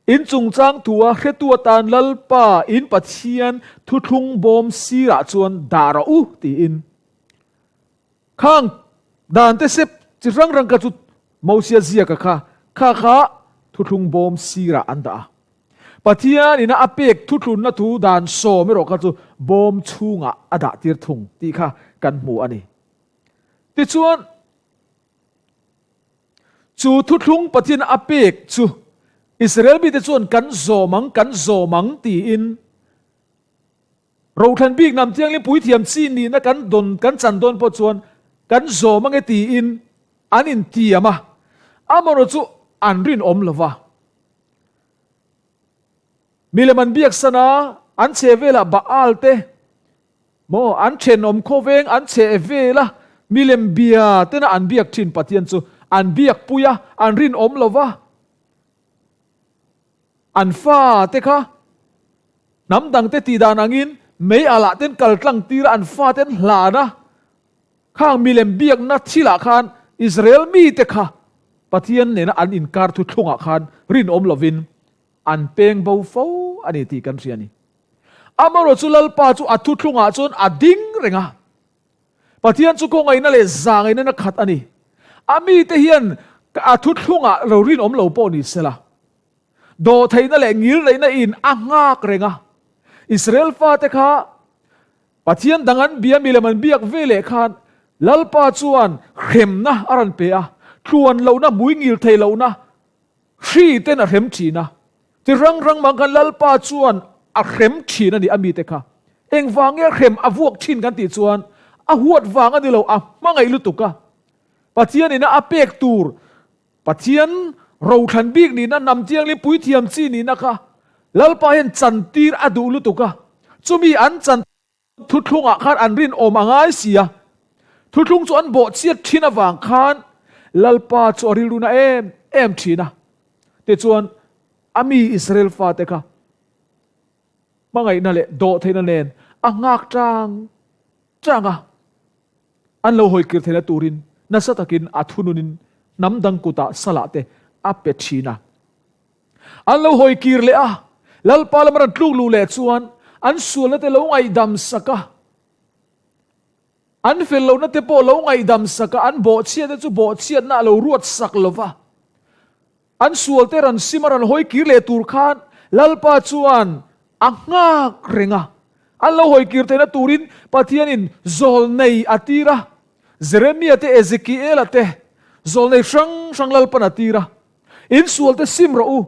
in chungchang thua hretu atan Lalpa in Pathian thuthlung bawm sirah chuan dah rawh u tiin. Khang dan te sep chi hrang hrang kha chu Mosia ziaka kha kha kha thuthlung bawm sirah an dah a. Pathian ina a pek thuthlunna thu dan sawm erawh kha chu bawm chhungah a dah tir thung tih kha kan hmu a ni. Tichuan, chu thuthlung Pathian a pek chu Israel mite chuan kan zawm ang, kan zawm ang tiin Rothlan bik hnam thianghlim puithiam chi nihna kan dawn kan chan dawn pawh chuan kan zawm ange tiin an intiam a, amaherawh chu an rinawm lo va. Milem an biaksan a, an chhe velah Baal te maw an thenawm khawveng an chhe vela milem bia tena an biak thin Pathian chu an biakpui a, an rinawm lo va. An fa te kha hnam dangte tih dan angin mei alah ten kal tlang tir a, an fa ten hlan a. Khang milem biakna thilah khan Israel mite kha Pathian nena an inkar thuthlungah khan rinawm lovin an peng bo fo a ni tih kan hria a ni. Amaherawh chu Lalpa chu a thuthlungah chuan a ding reng a. Pathian chu kawngaihna leh zahngaihna na khat a ni. A mite hian a thuthlungah lo rinawm lo pawh ni sela, dawhtheihna leh ngilneihna in a nghak reng a. Israel fate kha. Pathian dang an bia milem an biak ve leh khan Lalpa chuan hremna a rawn pe a, tluan lohna, hmuingil thei lohna hri ten a hrem thin a. Ti rang rang mang khan Lalpa chuan a hrem thin a ni a mite kha. Engvang nge hrem a vuak thin kan tih chuan a huat vang a ni lo, a hmangaih lutuk a. Pathian ina a pek tur Pathian rothlan bik nihna, hnam thianghlim puithiam chi nihna kha Lalpa hian chantir a duh lutuk a, chumi an chan thuthlungah khan an rinawm a ngai si a, thuthlung chu an bawhchhiat thin avang khan Lalpa chu a rilruna em em thin a. Tichuan, a mi Israel fate kha hmangaihna leh dawhtheihna nen a nghak tang tang a. An lo hawi kir theihna turin nasa takin a thununin hnam dang kutah salah te a pe thin a. An lo hawi kir leh a, Lalpa lama rawn tluk luh leh chuan an sualna te lo ngaihdam sak a, an fel lohna te pawh lo ngaihdam sak a, an bawhchhiatna chu bawhchhiatna a lo ruat sak lo va. An sualte rawn sim a rawn hawi kir leh tur khan Lalpa chuan a nghak reng a. An lo hawi kir theihna turin Pathianin zawlnei a tir a. Jeremia te, Ezekiela te, zawlnei hrang hrang Lalpan a tir a. In sualte sim rawh u,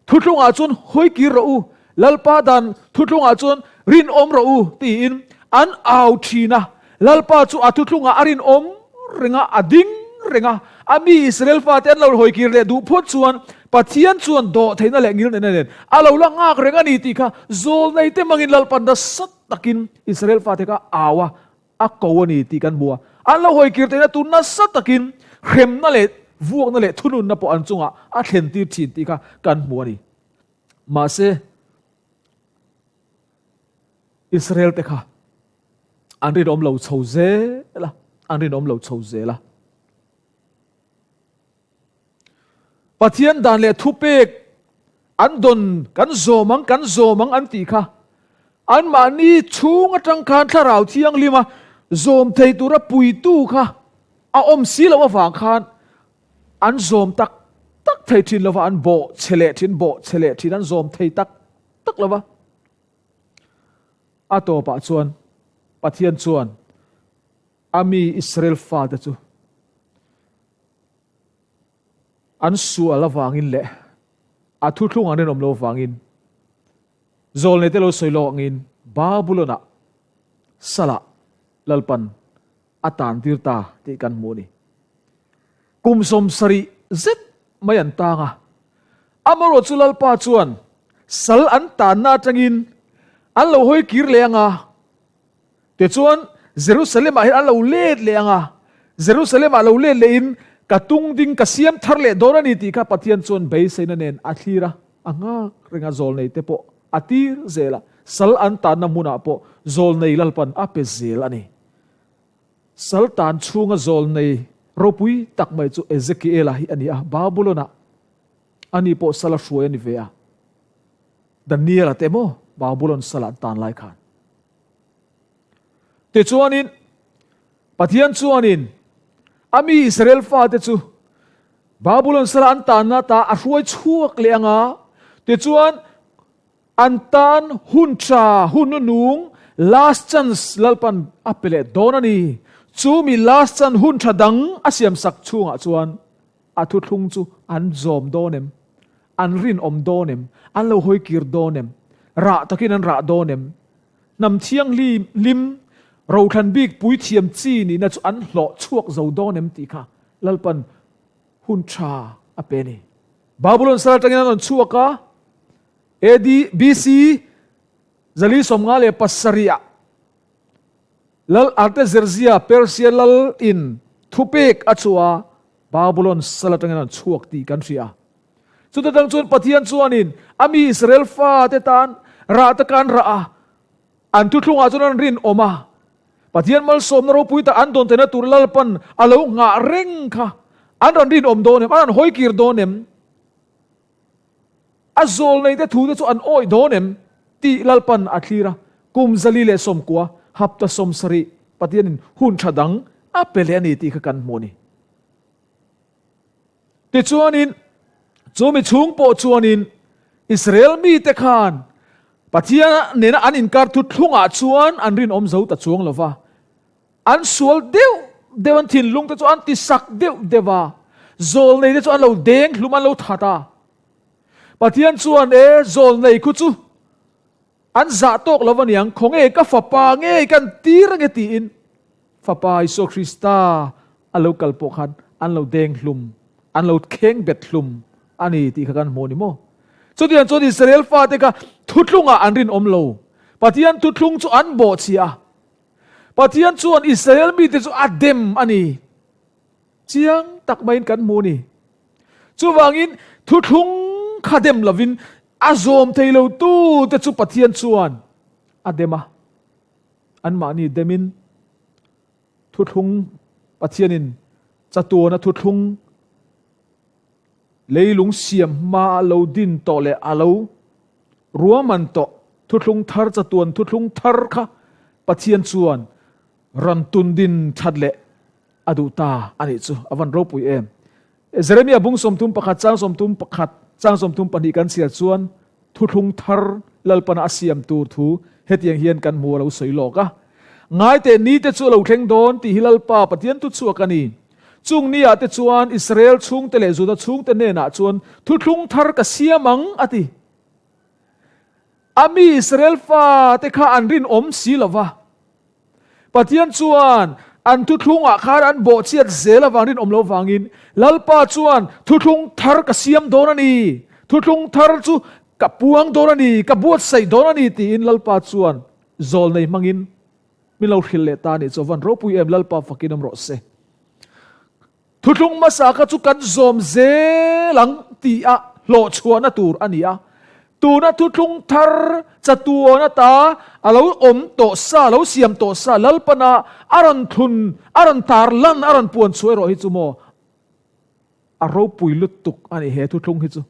thuthlungah chuan hawi kir rawh u, Lalpa dan thuthlungah chuan rinawm rawh u, tiin an au thin a. Lalpa chu a thuthlungah a rinawm reng a, a ding reng a. A mi Israel fate an lo hawi kir leh duh phawt chuan Pathian chuan dawhtheihna leh ngilneihna nen a lo la nghak reng a ni tih kha zawlneite hmangin Lalpa nasa takin Israel fate kha a au a, a ko a ni tih kan hmu a. An lo hawi kir theihna tur nasa takin hremna leh vuakna leh thununna pawh an chungah a thlentir thin tih kha kan hmu a ni. Mahse, Israel te kha an rinawm lo chho zel a, an rinawm lo chho zel a. Pathian dan leh thupek an dawn kan zawm ang, kan zawm ang an tih kha anmahni chhung atang khan thlarau thianghlima zawm thei tura puitu kha a awm si loh avang khan an zawm tak tak thei thin lova, an bawh chhe leh thin, bawh chhe leh thin, an zawm thei tak tak lova. A tawpah chuan Pathian chuan a mi Israel fate chu an sual avangin leh a thuthlung an rinawm lo avangin zawlneite lo sawi lawk angin Babulon-ah salah Lalpan a tantir ta tih kan hmu a ni. Kum 70 zet mai an tang a, amaherawh chu Lalpa chuan sal an tanna atangin an lo hawi kir leh ang a, Tichuan, Jerusalem-ah hian an lo let leh ang a, Jerusalem-ah lo let lehin ka tung ding ka siam thar leh dawn a ni tih kha Pathian chuan beiseina nen a thlir a, a nghak reng a, zawlnei te pawh a tir zel a, sal an tanna hmunah pawh zawlnei Lalpan a pe zel a ni. Sal tan chhunga zawlnei ropui tak mai chu Ezekiela hi a ni a, Babulon-ah ani pawh sal a hruai a ni ve a, Daniela te maw Babulon sal an tan lai khan. Tichuanin, Pathian chuanin a mi Israel fate chu Babulon sala an tanna ta a hruai chhuak leh ang a, tichuan an tan hun tha, hun nunung, last chance Lalpan a pe leh dawn a ni. Chu mi last chance hun tha dang a siamsak chhungah chuan a thuthlung chu an zawm dawn em? An rinawm dawn em? An lo hawi kir dawn em? Rah takin an rah dawn em? Hnam thianghlim hlim rothlan bik puithiam chi nihna chu an hlawh chhuak zo dawn em tih kha Lalpan hun tha a pe a ni. Babulon sal atangin an rawn chhuak a, AD BC 457 ah Lal Artaxerxes Persia lal in thupek a chhuah a, Babulon sal atangin an rawn chhuak tih kan hria. Chuta tang chuan Pathian chuanin a mi Israel fate tan rah taka an rah a, an thuthlungah chuan an rinawm a. Pathian malsawmna ropui tak an dawn theihna tur Lalpan a lo nghah reng kha an rawn rinawm dawn em? An rawn hawikir dawn em? A zawlneite thute chu an awih dawn em? tih Lalpan a thlir a. Kum 490, hapta 70 Pathianin hun tha dang a pe leh a ni tih kha kan hmu a ni. Tichuanin, chu mi chhung pawh chuanin Israel mite khan. Pathian nena an inkar thuthlungah chuan an rinawm zo ta chuang lo va. An sual deuh deuh, an thinlung te chu an ti sak deuh deuh a, zawlnei te chu an lo deng hlum, an lo that a. Pathian chuan, E, zawlnei khu chu an zah tawk lo aniang, khawnge ka fapa ngei kan tir ange tiin Fapa Isua Krista a lo kal pawh khan an lo deng hlum, an lo kheng bet hlum a ni tih kha kan hmu a ni maw? Chutiang chuan Israel fate kha thuthlungah an rinawm lo. Pathian thuthlung chu an bawhchhiah a. Pathian chuan Israel mite chu a dem a ni. Chiang tak maiin kan hmu a ni. Chuvangin thuthlung kha dem lovin a zawm thei lo tute chu Pathian chuan a dem a. Anmahni demin thuthlung Pathianin chatuana thuthlung leilung siam hmaa lo din tawh leh a lo ruahman tawh thuthlung thar chatuan thuthlung thar kha Pathian chuan rawn tun din that leh a duh ta a nih chu a van ropui em. Jeremia bung 31 chang 31 chang 32 kan chhiar chuan thuthlung thar Lalpana a siam tur thu hetiang hian kan hmu a lo sawi lawk a. Ngaite ni te chu a lo thleng dawn tih hi Lalpa Pathian thu chhuak a ni. Chung ni ah te chuan Israel chhungte leh Juda chhungte hnenah chuan thuthlung thar ka siam ang a ti. A mi Israel fate kha an rinawm si lo va. Pathian chuan an thuthlungah khan an bawhchhiat zel avang rinawm lo vangin Lalpa chuan thuthlung thar ka siam dawn a ni, thuthlung thar chu ka puang dawn a ni, ka buatsaih dawn a ni tiin Lalpa chuan zawlnei hmangin min lo hrilh leh ta a nih chu a van ropui em Lalpa fakin awm rawh se. Thuthlung hmasa kha chu kan zawm zel ang tih a hlawhchhuahna tur a ni a. Tuna thuthlung thar chatuan ata a lo awm tawh sa, a lo siam tawh sa Lalpana a rawn thlun, a rawn tar lan, a rawn puan chhuah erawh hi chu maw a ropui lutuk a ni he thuthlung hi chu.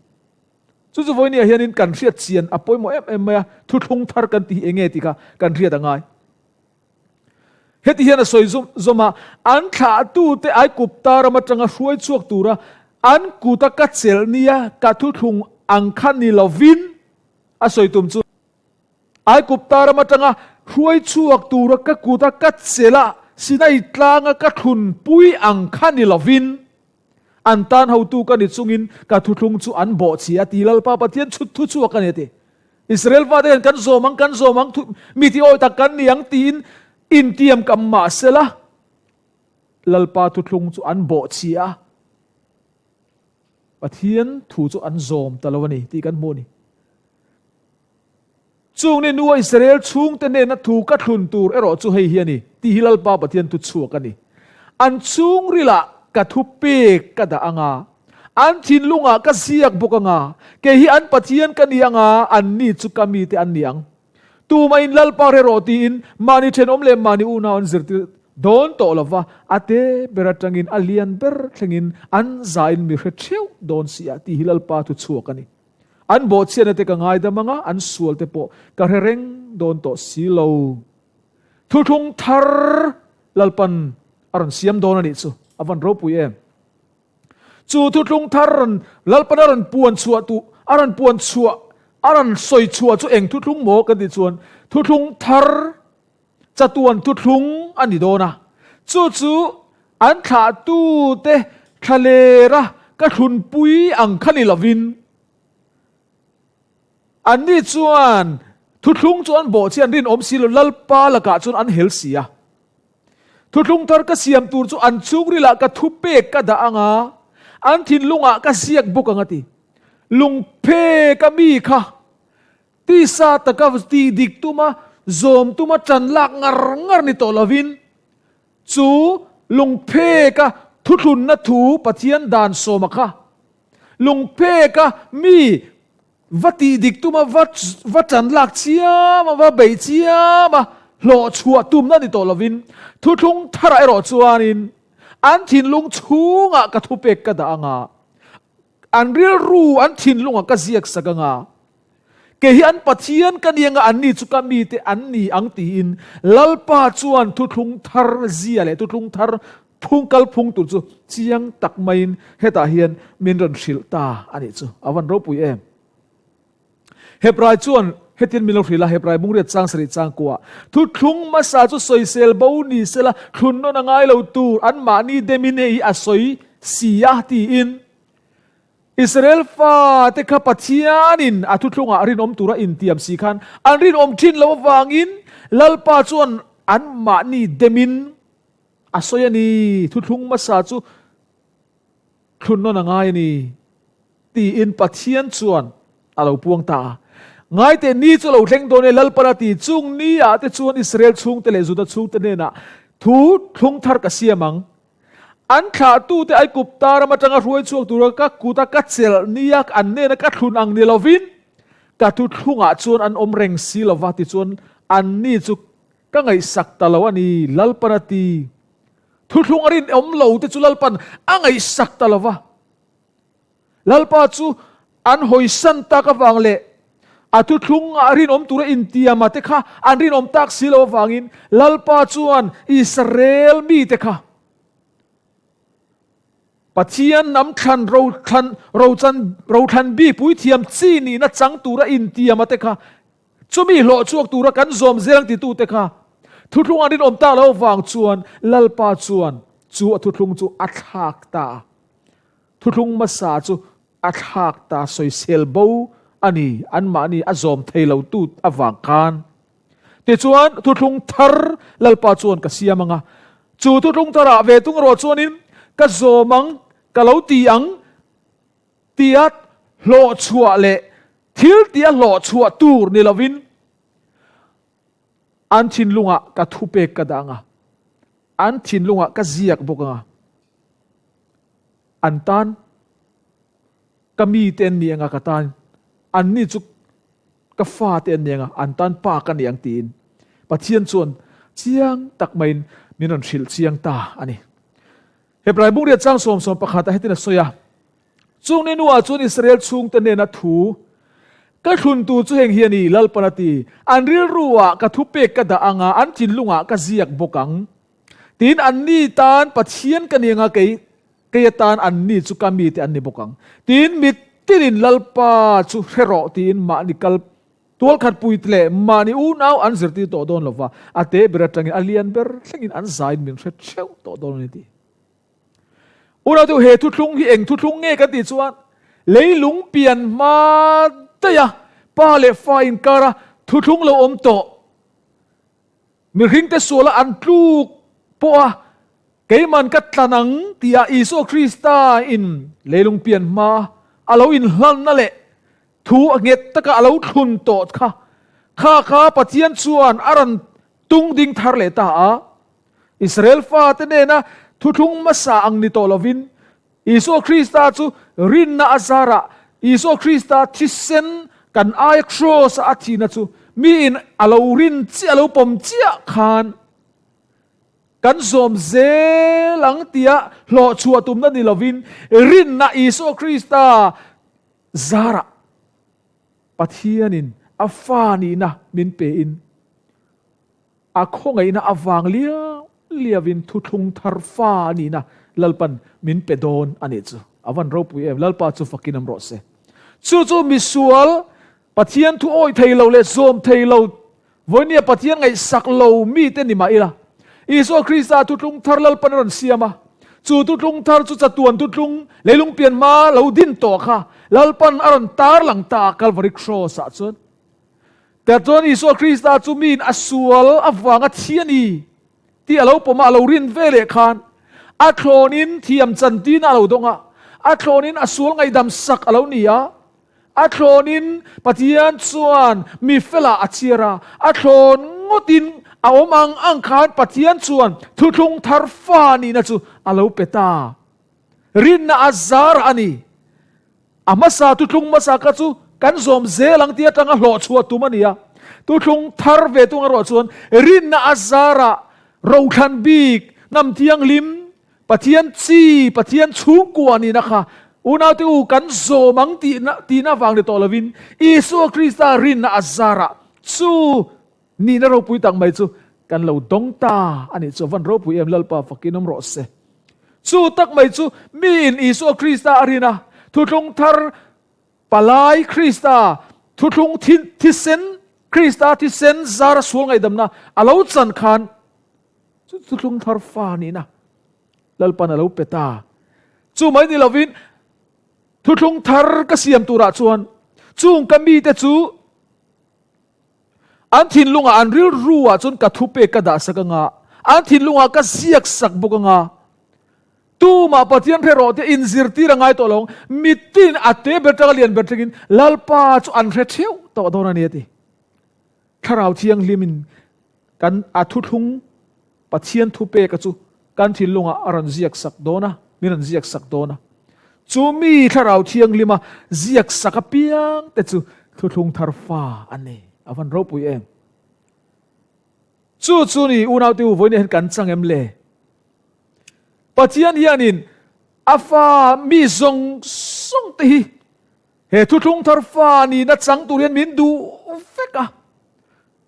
Chu chu vawinia hianin kan hriat chian a pawimawh em em mai a, thuthlung thar kan tih hi eng nge tih kha kan hriat a ngai. Heti hian a sawi zawm zawm a, An thlahtute Aigupta ram atanga hruai chhuak tura an kuta ka chelh nia ka thuthlung ang kha ni lovin, a sawi tum chu, Aigupta ram atanga hruai chhuak tura ka kuta ka chelh a, Sinai tlanga ka thlunpui ang kha ni lovin, an tan hotu ka ni chungin ka thuthlung chu an bawhchhi a ti Lalpa Pathian chhut thu chhuak a ni a ti. Israel fate hian kan zawm ang, kan zawm ang, mi ti awi tak kan ni ang tiin intiam kam mah sela, Lalpa thuthlung chu an bawhchhi a, Pathian thu chu an zawm ta lo a ni tih kan hmu a ni. Chung ni nua Israel chhungte hnena thu ka thlun tur erawh chu hei hi a ni, tih hi Lalpa Pathian thu chhuak a ni. An chhungrilah ka thu pek ka dah ang a, an thinlungah ka ziak bawk ang a, kei hi an Pathian ka ni ang a, anni chu ka mite an ni ang. Tumahin Lalpa hre rawh tiin mahni thenawm leh mahni unau an zirtir dawn tawh lo va, a te ber atangin a lian ber thlengin an zain mi hre theuh dawn si a, tih hi Lalpa thu chhuak a ni. An bawhchhiatna te ka ngaidam ang a, an sual te pawh ka hre reng dawn tawh si lo. Thuthlung thar Lalpan a rawn siam dawn a nih chu, a van ropui em. Chu thuthlung thar rawn Lalpan a rawn puan chhuah tu, a rawn puan chhuah, a rawn sawi chhuah chu eng thuthlung maw kan tih chuan thuthlung thar chatuan thuthlung a ni dawn a, chu chu an thlahtute thlalera ka thlunpui ang kha ni lovin, anni chuan thuthlung chu an bawh chi an rinawm si lo, Lalpa lakah chuan an hel si a. Thuthlung thar ka siam tur chu an chhungrilah ka thupek ka dah ang a, an thinlungah ka ziak bawk ang a ti. Lungphek a mi kha Tisa taka tih dik tuma zawm tuma ṭan lak ngar ngar ni tawh lovin, chu lungpheka thuthlunna thu Pathian dan sawma kha lungpheka mi va tih dik tuma va va ṭan lak chiam a, va beih chiam a, hlawh chhuah tumna ni tawh lovin, thuthlung tharah erawh chuanin an thinlung chhungah ka thupek ka dah ang a, An rilru, an thinlungah ka ziak sak ang a, kei hi an Pathian ka ni anga anni chu ka mite an ni ang tiin Lalpa chuan thuthlung thar zia leh thuthlung thar phung kalphung tur chu chiang tak maiin hetah hian min rawn hrilh ta a nih chu. A van ropui em! Hebrai chuan. Hetian min lo hrilh a, Hebrai bungriat chang sarih chang kuah, Thuthlung hmasa chu sawisel bo ni sela, thlun nawn a ngai lo tur, anmahni demin hei hi a sawi si a, tiin. Israel fate kha Pathianin a thuthlungah rinawm tura intiam si khan an rinawm thin lo avangin Lalpa chuan anmahni demin a sawi a ni. Thuthlung hmasa chu thlun nawn a ngai a ni, tiin Pathian chuan a lo puang ta a. Ngaite ni chu lo thleng dawn e, Lalpan a ti. Chung ni ah te chuan Israel chhungte leh Juda chhungte hnenah thu thlung thar ka siam ang. An thlahtute Aigupta ram atanga hruai chhuak tura ka kuta ka chelh nia an hnena ka thlun ang ni lovin ka thu thlungah chuan an awm reng si lova, tichuan anni chu ka ngaihsak ta lo a ni, Lalpan a ti. Thuthlung a rinawm lo te chu Lalpan a ngaihsak ta lo va. Lalpa chu an hawisan tak avang leh a thuthlung a rinawm tura intiama te kha an rinawm tak si lo avangin Lalpa chuan Israel mite kha Pathian hnam thlan rothlan rochan rothlan bik puithiam chi nihna chang tura intiama te kha Chumi hlawh chhuak tura kan zawm zel ang titute kha thuthlung an rinawm tak loh vang chuan Lalpa chuan chu a thuthlung chu a thlak ta a. Thuthlung hmasa chu a thlak ta sawisel bo a ni, anmahni a zawm thei lo tu avang khan. Tichuan thuthlung thar Lalpa chuan ka siam ang a, chu thuthlung tharah ve tung erawh chuanin ka zawm ang, ka lo ti ang, Tia hlawh chhuah leh thil tia hlawh chhuah tur ni lovin an thinlungah ka thupek ka dah ang a, an thinlungah ka ziak bawk ang a, an tan ka mite an ni ang a, ka tan anni chu ka fate an ni ang a, an tan pa ka ni ang tiin Pathian chuan chiang tak maiin min rawn hrilh chiang ta a ni. Hebrai bungriat chang 11 ah hetin a sawi a, Chung ni nuah chuan Israel chhungte hnena thu ka thlun tur chu heng hi a ni, Lalpan a ti, an rilru ah ka thupek ka dah ang a, an thinlungah ka ziak bawk ang. Tin, anni tan Pathian ka ni ang a, kei kei atan anni chu ka mite an ni bawk ang. Tin, mitinin Lalpa chu hre rawh tiin mahni kal Tualkhat puit leh mahni unau an zirtir tawh dawn lova, a te ber atangin a lian ber thlengin an zaiin min hre theuh tawh dawn a ni tih. Unau te u, he thuthlung hi eng thuthlung nge kan tih chuan leilung pian hma daih a pa leh fa inkara thuthlung lo awm tawh, mihringte suala an tluk pawha Keiman ka tlan ang tia Isua Krista in leilung pian hma a lo inhlanna leh thu a nghet taka a lo thlun tawh kha, kha kha Pathian chuan a rawn tung ding thar leh ta a. Israel fate nena thuthlung hmasa ang ni tawh lovin Isua Krista chu rinna a zarah Isua Krista thisen kan aia kraws-a a thihna chu miin a lo rin chiah a lo pawm chiah khan Kan zawm zel ang tia hlawhchhuah tumna ni lovin rinna Isua Krista zarah Pathianin a fa nihna min pein a khawngaihna avang liau liauin thuthlung thar fa nihna Lalpan min pe dawn a nih chu. A van ropui em, Lalpa chu fakin awm rawh se. Chu chu misual Pathian thu awih thei lo leh zawm thei lo Vawinia Pathian ngaihsak lo mite ni mah ila, Isua Krista thutlung thar Lalpan a rawn siam a. Chu thutlung thar chu chatuan thutlung, leilung pian hma lo din tawh kha Lalpan a rawn tar lang ta a Kalvari Kraws-ah chuan. Tichuan Isua Krista chu miin a sual avanga thi a ni tih a lo pawm a, a lo rin ve leh khan a thlawnin thiam chantina a lo dawng a, a thlawnin a sual ngaihdam sak a lo ni a. A thlawnin Pathian chuan mi felah a chhiar a, a thlawn ngawtin a awm ang ang khan Pathian chuan thuthlung thar fa nihna chu a lo pe ta. Rinna a zar a ni. A hmasa thuthlung hmasa kha chu kan zawm zel ang tih atanga hlawh chhuah tum a ni a. Thuthlung thar ve tung erawh chuan rinna a zarah rothlan bik, hnam thianghlim, Pathian chi, Pathian chhungkua nihna kha unaute u kan zawm ang tihna tihna avang ni tawh lovin Isua Krista rinna a zarah chu nihna ropui tak mai chu kan lo dawng ta a nih chu. A van ropui em Lalpa fakin awm rawh se. Chu tak mai chu miin Isua Krista a rin a, thuthlung thar palai Krista thuthlung thisen. Krista thisen zara sual ngaihdamna a lo chan khan chu thuthlung thar fa nihna Lalpan a lo pe ta. Chu mai ni lovin thuthlung thar ka siam turah chuan chung ka mite chu an thinlungah an rilru ah chuan ka thupek ka dah sak anga, an thinlungah ka ziak sak bawk anga, tumah Pathian hre rawh tia inzirtir a ngai tawh lo ang, mitin a te ber tanga lian ber thlengin Lalpa chu an hre theuh tawh dawn a ni a ti. Thlarau Thianghlimin kan a thuthlung Pathian thupeka chu kan thinlungah a rawn ziak sak dawn a, min rawn ziak sak dawn a. Chu mi Thlarau Thianghlima ziak sak apiang te chu thuthlung thar fa an ni. A van ropui em! Chu chu ni unaute u vawiin hian kan chang em le? Pathian hianin a fa mi zawng zawng te hi he thuthlung thar fa nihna chang tur hian min duh vek a.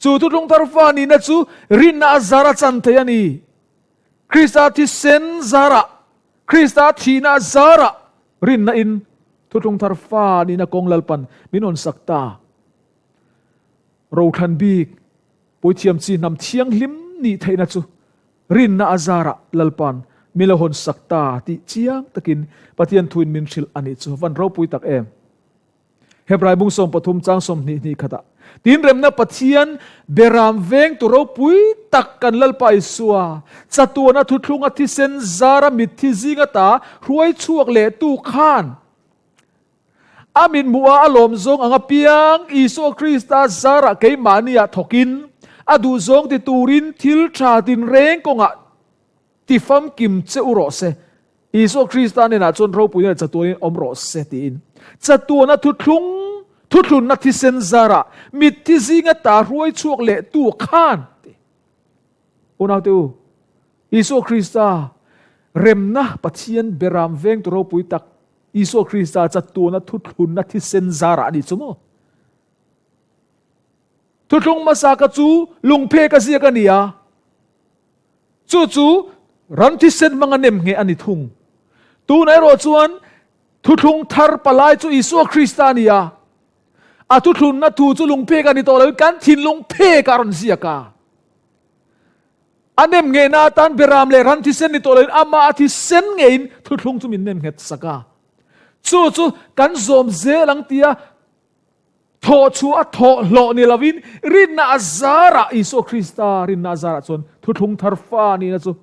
Chu thuthlung thar fa nihna chu rinna a zar a chan thei a ni. Krista thisen zarah, Krista thihna a zarah rinna in thuthlung thar fa nihna kawng Lalpan min rawn sak ta. Rothlan bik, Puithiam chi hnam thianghlim nih theihna chu rinna a zarah Lalpan min lo hawn sak ta tih chiang takin Pathian thuin min hrilh a nih chu van ropui tak em. Hebrai bung 13 chang 20 hnih khatah, Tinremna Pathian beram vengtu ropui tak kan Lalpa Isua, chatuana thuthlunga thisen zara mitthi zinga ta hruai chhuak lehtu khan a mithmuha a lawm zawng ang apiang Isua Krista zarah keimahniah thawkin a duhzawng ti turin thil tha tinreng kawngah Ti famkim che u rawh se, Isua Krista hnenah chuan ropuina leh chatuanin awm rawh se tiin chatuana thuthlung thuthlunna thisen zarah mitthi zinga ta hruai chhuak leh tu khan ti. Unaute u, Isua Krista remna Pathian beram vengtu ropui tak Isua Krista chatuana thuthlunna thisen zarah a ni chu maw? Thuthlung hmasa ka chu lungphek a ziak a ni a. Chu chu ran thisen hmanga nem ngheh a ni thung. Tunah erawh chuan thuthlung thar palai chu Isua Krista a ni a. A thuthlunna thu chu lungphek a ni tawh loin kan thinlung phekah a rawn ziak a. A nem nghehna atan beram leh ran thisen ni tawh loin amah a thisen ngeiin thuthlung chu min nem nghet sak a. Chu chu kan zawm zel ang tia Thawh chu a thawh hlawh ni lovin rinna a zarah, Isua Krista rinna a zarah chuan thuthlung thar fa nihna chu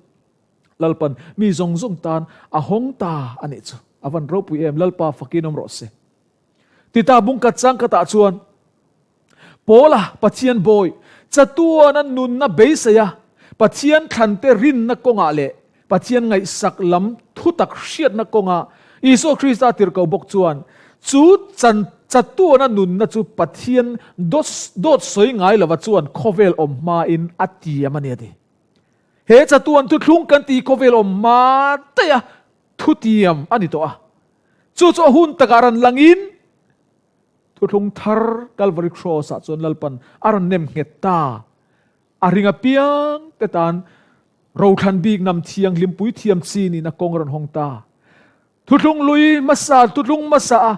Lalpan mi zawng zawng tan a hawng ta a nih chu. A van ropui em, Lalpa fakin awm rawh se. Tita bungkhat changkhatah chuan Paula Pathian bawi chatuana nunna beisei a, Pathian thlante rinna kawngah leh Pathian ngaihsak lam thutak hriatna kawnga Isua Krista tirhkoh bawk chuan chu chan chatuana nunna chu Pathian dawt sawi ngai lova chuan khawvel awm hmain a tiam a ni a ti. He chatuan thuthlung kan tih khawvel awm hma daih a thutiam a ni tawh a. Chu chu a hun takah rawn langin thuthlung thar Calvary Cross-ah chuan Lalpan a rawn nem nghet ta. A ring apiang te tan Rothlan bik nam thianghlim puithiam chi niin a kawng a rawn hawng ta. Thuthlung lui hmasa, thuthlung hmasa a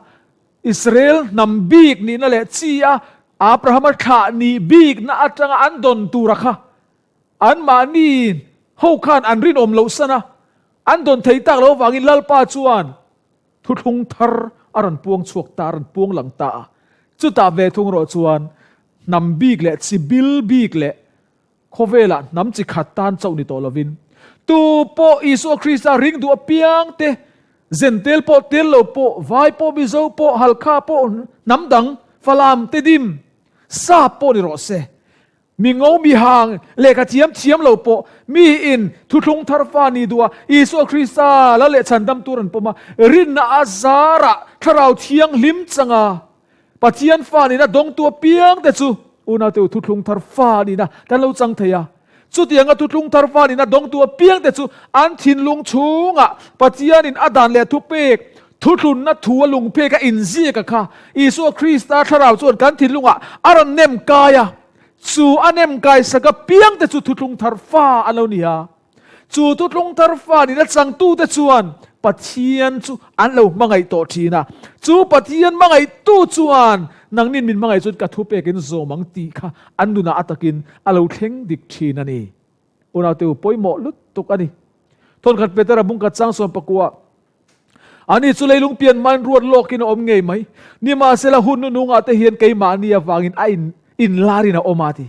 Israel hnam bik nihna leh chi a Abrahama thlah nih bikna atanga an dawn tura kha anmahni ho khan an rinawm loh san a, an dawn thei tak loh avangin Lalpa chuan thuthlung thar a rawn puang chhuak ta, a rawn puang lang ta a. Chutah ve thung erawh chuan hnam bik leh chi bil bik leh Khawvelah hnam chi khat tan chauh ni tawh lovin, tu pawh Isua Krista ring duh apiang te, zen tel pawh tel lo pawh, vai pawh, Mizo pawh, Halkha pawh, hnam dang, Falam, Tedim, Sap pawh ni rawh se, mi ngo mi hang, lehkha thiam thiam lo pawh, mi in thuthlung thar fa ni duh a, Isua Krista la leh chhandam tur an pawm a, rinna a zarah Thlarau Thianghlim changa Pathian fa nihna dawngtu apiang te chu unaute u thuthlung thar fa nihna kan lo chang thei a. Chutianga thuthlung thar fa nihna dawngtu apiang te chu an thinlung chhungah Pathianin a dan leh thupek, thuthlunna thu a lungpek a inziak a kha Isua Krista thlarau chuan kan thinlungah a rawn nem kai a. Chu a nem kai sak apiang te chu thuthlung thar fa an lo ni a. Chu thuthlung thar fa nihna changtute chuan. Pathian chu an lo hmangaih tawh thin a. Chu Pathian hmangaihtu chuan nangnin min hmangaih chuan ka thupekin zawm ang tih kha an nunah a takin a lo thleng dik thin a ni. Unaute u pawimawh lutuk a ni. Thawnkhat Petera bungkhat chang sawmpakua Ani chu leilung pian hmain ruat lawkin a awm ngei mai. Nimahsela hun nunungah te hian keimahni avangin a in inlarin a awm a ti.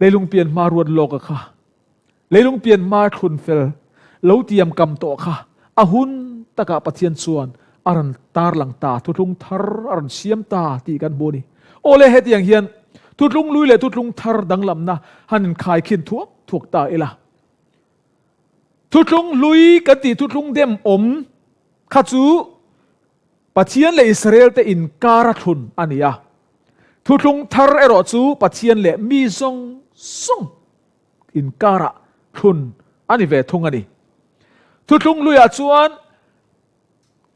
Leilung pian hma ruat lawka kha, leilung pian hma thlun fel lo tiam kam tawh kha a hun takah Pathian chuan a rawn tarlang ta, thuthlung thar a rawn siam ta tih kan hmu a ni. Awle hetiang hian thuthlung lui leh thuthlung thar danglamna han inkhaikhin thuak thuak ta ila. Thuthlung hlui kan tih thuthlung dem awm kha chu Pathian leh Israel te inkar a thlun a ni a. Thuthlung thar erawh chu Pathian leh mi zawng zawng inkarah thlun a ni ve thung a ni. Thuthlung hluiah chuan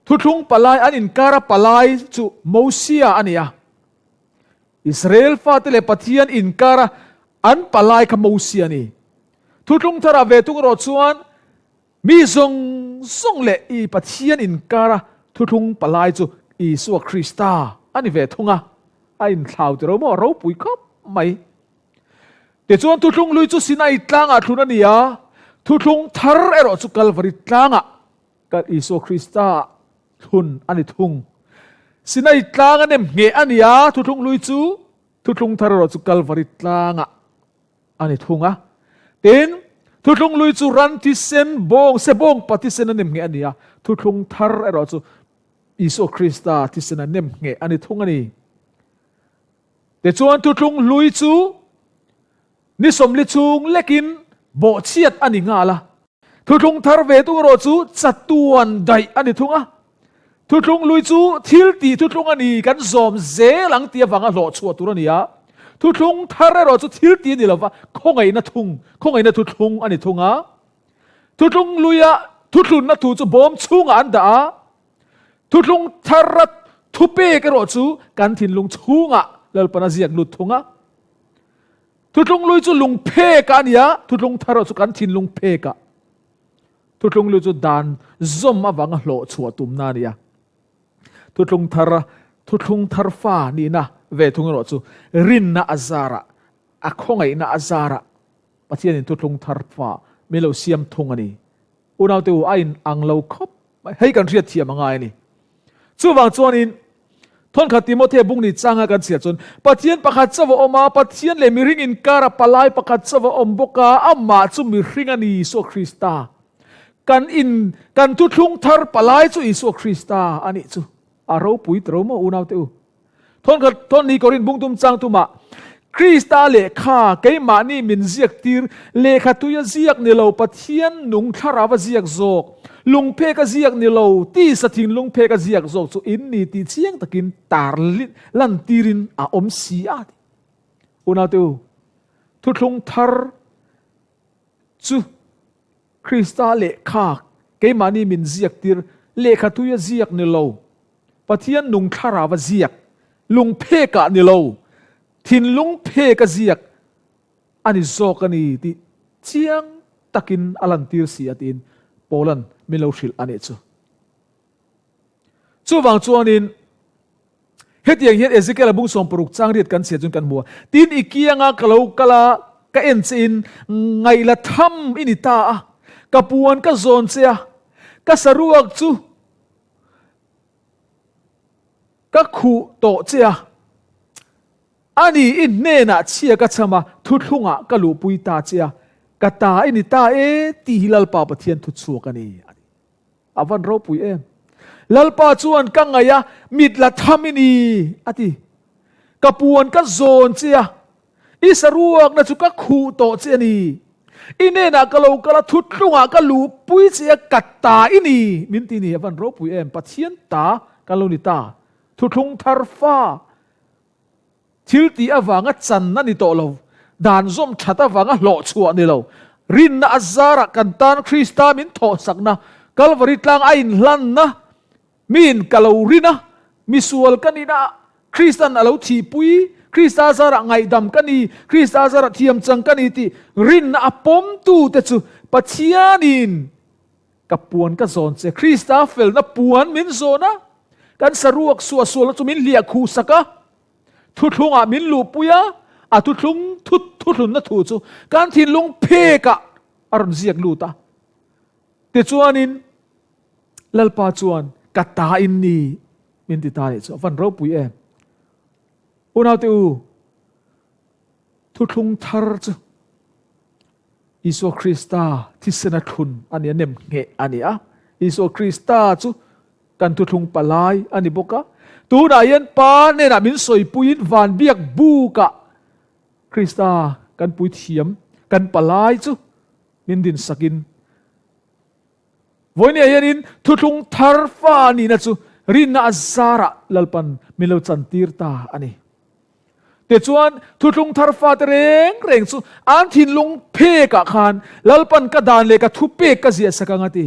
thuthlung palai an inkara palai chu Mosia a ni a. Israel fate leh Pathian inkara an palai kha Mosia a ni. Thuthlung tharah ve thung erawh chuan mi zawng zawng leh i Pathian inkara thuthlung palai chu Isua Krista a ni ve thung a, a inthlau tiro maw ropui khawp mai. Tichuan thuthlung hlui chu Sinai tlangah thlun a ni a, thuthlung thar erawh chu Kalvari tlangah Isua Krista thlun a ni thung. Sinai tlang a nem ngheh a ni a, thuthlung hlui chu thuthlung thar erawh chu Kalvari tlangah a ni thung a. Tin, thuthlung hlui chu ran thisen bawng, sebawng pa thisen a nem ngheh a ni a, thuthlung thar erawh chu Isua Krista thisen a nem ngheh a ni thung a ni. Tichuan thuthlung hlui chu Ni sawmli chhung lekin bawhchhiat a ni nghal a. Thuthlung thar ve tung erawh chu chatuan daih a ni thung a. Thuthlung lui chu thil tih thuthlung a ni kan zawm zel ang tih avanga hlawh chhuah tur a ni a. Thuthlung thar erawh chu thil tih a ni lova, khawngaihna thung, khawngaihna thuthlung a ni thung a. Thuthlung luia thuthlunna thu chu bawm chhungah an dah a. Thuthlung thara thupek erawh chu kan thinlung chhungah Lalpan a ziak lut thung a. Thuthlung lui chu lung phekah a ni a, thuthlung thar erawh chu kan thinlung phekah. Thuthlung lui chu dan zawm avanga hlawh chhuah tumna a ni a. Thuthlung thar, thuthlung thar fa nihna ve thung erawh chu rinna a zarah, a khawngaihna a zarah Pathianin thuthlung thar fa min lo siam thung a ni. Unaute u, a in ang lo khawp mai. Hei kan hriat thiam a ngai a ni. Chuvang chuanin, Thawnkhat Timothea bung ni changa kan chhiar chuan, Pathian pakhat chauh a awm a, Pathian leh mihring inkara palai pakhat chauh a awm bawk a, amah chu mihring a ni, Isua Krista. Kan in, kan thuthlung thar palai chu Isua Krista a nih chu. A ropui ta ro maw unaute u? Thawnkhat Thawnni Korin bungtum chang tumah Krista lehkha keimahni min ziak tir, lehkha tui a ziak ni lo, Pathian nung thlarau a ziak zawk, lungphek a ziak ni lo, tisa thinlung phek a ziak zawk chu in ni tih chiang takin tar lantirin a awm si a ti. Unaute u, thuthlung thar chu Krista lehkha keimahni min ziak tir, lehkha tui a ziak ni lo, Pathian nung thlarau a ziak, lung phekah ni lo, thinlung phek a ziak a ni zawk a ni tih chiang takin a lantir si a tiin Paula'n min lo hrilh a nih chu. Chuvang chuanin hetiang hian Ezekiel-a bung 60 chang riat kan chhiat chuan kan hmu a, Tin i kianga ka lo kal a, ka en che in ngaihla tham i ni ta a, ka puan ka zawn che a, ka saruak chu Ka khuh tawh che a, ani i hnenah chhia ka cham a, thuthlungah ka luhpui ta che a, ka ta i ni ta e tih hi Lalpa Pathian thu chhuak a ni, a ti. A van ropui em! Lalpa chuan ka ngaih a, mit la tham i ni, a ti. Ka puan ka zawn che a, I saruakna chu ka khuh tawh che a ni. I hnenah ka lo kal a, thutlungah ka luhpui che a, ka ta i ni, min ti ni. A van ropui em! Pathian ta kan lo ni ta. Thuthlung thar fa thil tih avanga chan a ni tawh lo, dan zawm that avanga hlawh chhuah ni lo. Rinna a zarah kan tan Krista min thawhsakna, Kalvari tlang a inhlanna, Miin ka lo rin a, misual ka nihna ah Kristan a lo thihpui, Krista zarah ngaihdam ka ni, Krista zarah thiamchang ka ni tih rinna a pawmtute chu Pathianin. Ka puan ka zawn che. Krista felna puan min zawn a, kan saruak suahsualna chu min hliah khuh sak a, thuthlungah min luhpui a, a thuthlung thuthlunna thu chu kan thinlung phekah a rawn ziak lut a. Tichuanin Lalpa chuan ka ta in ni min ti ta nih chu a van ropui em. Unaute u, thuthlung thar chu Isua Krista thisena thlun a ni a, nem ngheh a ni a. Isua Krista chu kan thuthlung palai a ni bawk a. Tunah hian Pa hnenah min sawipuiin van biak bukah Krista kan puithiam, kan palai chu min dinsakin Vawinia hianin thuthlung thar fa nihna chu rinna a zarah Lalpan min lo chantir ta a ni. Tichuan, thuthlung thar fate reng reng chu an thinlung phekah khan Lalpan ka dan leh ka thupek ka ziah sak ang a ti.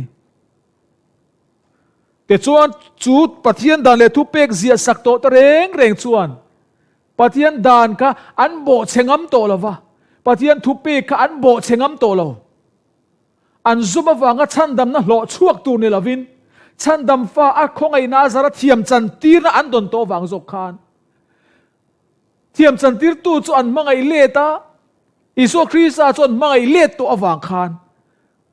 Tichuan, chu Pathian dan leh thupek ziah sak tawh te reng reng chuan Pathian dan kha an bawhchhe ngam tawh lo va, Pathian thupek kha an bawhchhe ngam tawh lo. An zum avanga chhandamna hlawh chhuak tur ni lovin, chhandam fa a khawngaihna a zara thiam chantirna an dawn tawh avang zawk khan thiam chantirtu chu an hmangaih let a, Isua Krista chu an hmangaih let tawh avang khan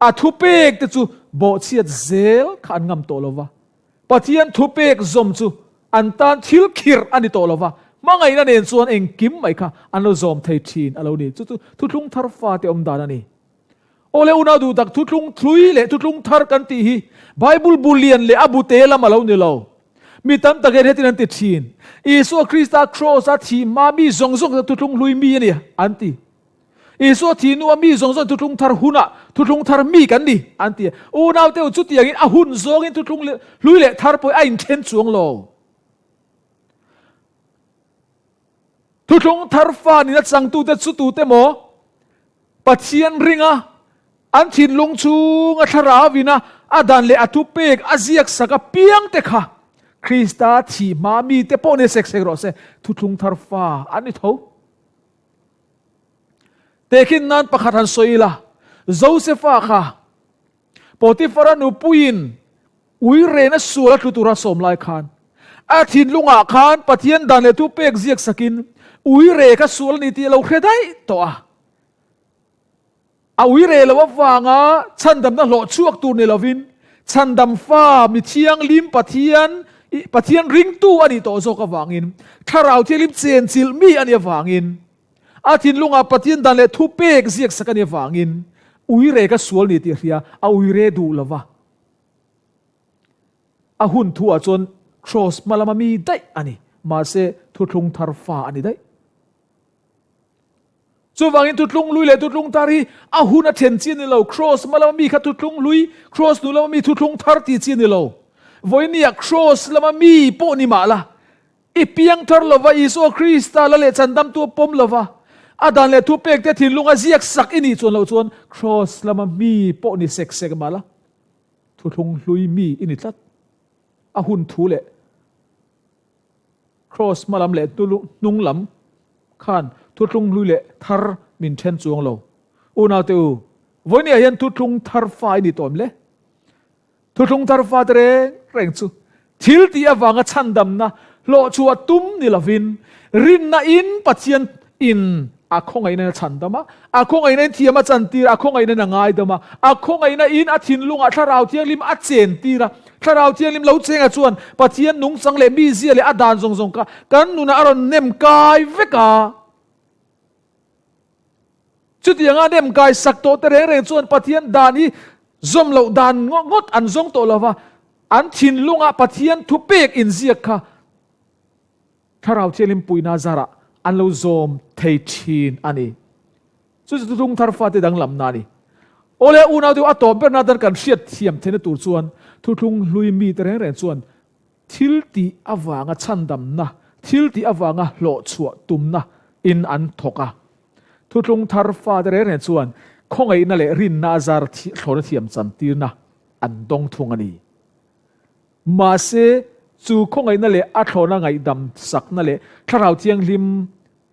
a thupek te chu bawhchhiat zel kha an ngam tawh lo va. Pathian thupek zawm chu an tan thil khirh a ni tawh lo va, hmangaihna nen chuan engkim mai kha an lo zawm thei thin a lo ni. Chu chu thuthlung thar fate awm dan a ni. Awle unau duh tak thutlung thlui leh thutlung thar kan tih hi Bible bu lian leh a bu te lam a lo ni lo. Mi tam tak hian hetin an ti thin, Isua Krista kraws a thih hma mi zawng zawng kha thutlung hlui mi a ni an ti. Isua thih hnuah mi zawng zawng thutlung thar hunah thutlung thar mi kan ni an ti. Unau te u chutiangin a hun zawngin thutlung hlui leh thar pawh a inthen chuang lo. Thutlung thar fa nina changtute chu tute maw? Pathian ringa an thinlung chhunga thlarau ina a dan leh a thupek a ziak sak apiang te kha Krista thih hma mite pawh ni sek sek rawh se, thuthlung thar fa an ni tho. Tehkhin nan pakhat han sawi ila, Josefa kha Potifara nupuiin ui rena sual a tlu tura sawm lai khan a thinlungah khan Pathian dan leh thupek ziak sakin ui re kha sual a ni tih a lo hre daih tawh a. A ui re lo avanga chhandamna hlawh chhuak tur ni lovin chhandam fa mi thianghlim Pathian Pathian ringtu a nih tawh zawk avangin Thlarau Thianghlim chenchilh mi a nih avangin A thinlungah Pathian dan leh thupek ziak sak a nih avangin uire ka sual ni tih hria a uire duh lo va. A hun thu ah chuan Kraws hma lama mi daih a ni, mahse thuthlung thar fa a ni daih. Chuvangin thuthlung hlui leh thuthlung thar hi a hun a then chi a ni lo, Kraws hma lama mi kha thuthlung hlui, Kraws hnu lama mi thuthlung thar tih chi a ni lo. Vawinia Kraws lama mi pawh ni mah la, I piang thar lova Isua Krista la leh chandamtu a pawm lova, a dan leh thupek te thinlung a ziak sak i nih chuan loh chuan Kraws lama mi pawh ni sek sek mah la, thuthlung hlui mi i ni tlat. A hun thu leh Kraws hma lam leh hnung lam khan thuthlung hlui leh thar min then chuang lo. Unaute u, vawinia hian thuthlung thar fa i ni tawh em le? Thuthlung thar fate reng reng chu thil tih avanga chhandamna hlawhchhuah tum ni lovin rinna in Pathian in a khawngaihna in a chhandam a, a khawngaihna in thiam a chantir a, a khawngaihna in a ngaidam a, a khawngaihna in a thinlungah Thlarau Thianghlim a chentir a. Thlarau Thianghlim lo chenga chuan Pathian nungchang leh mizia leh a dan zawng zawng kha kan nunah a rawn nem kai vek a. Chutianga nem kai sak tawh te reng reng chuan Pathian dan hi zawm loh dan ngawt an zawng tawh lo va, an thinlunga Pathian thupek inziak kha Thlarau Thianghlim puihna zarah an lo zawm thei thin a ni. Chu chu thuthlung thar fate danglamna a ni. Awle unau deuh a tawp berna dan kan hriat thiam theihna tur chuan thuthlung hlui mite reng reng chuan Thil tih avanga chhandamna, thil tih avanga hlawhchhuah tumna in an thawk a. Thuthlung thar fate reng reng chuan khawngaihna leh rinna a zar thlawna thiam chantirna an dawng thung a ni. Mahse, chu khawngaihna leh a thlawna ngaihdam sakna leh Thlarau Thianghlim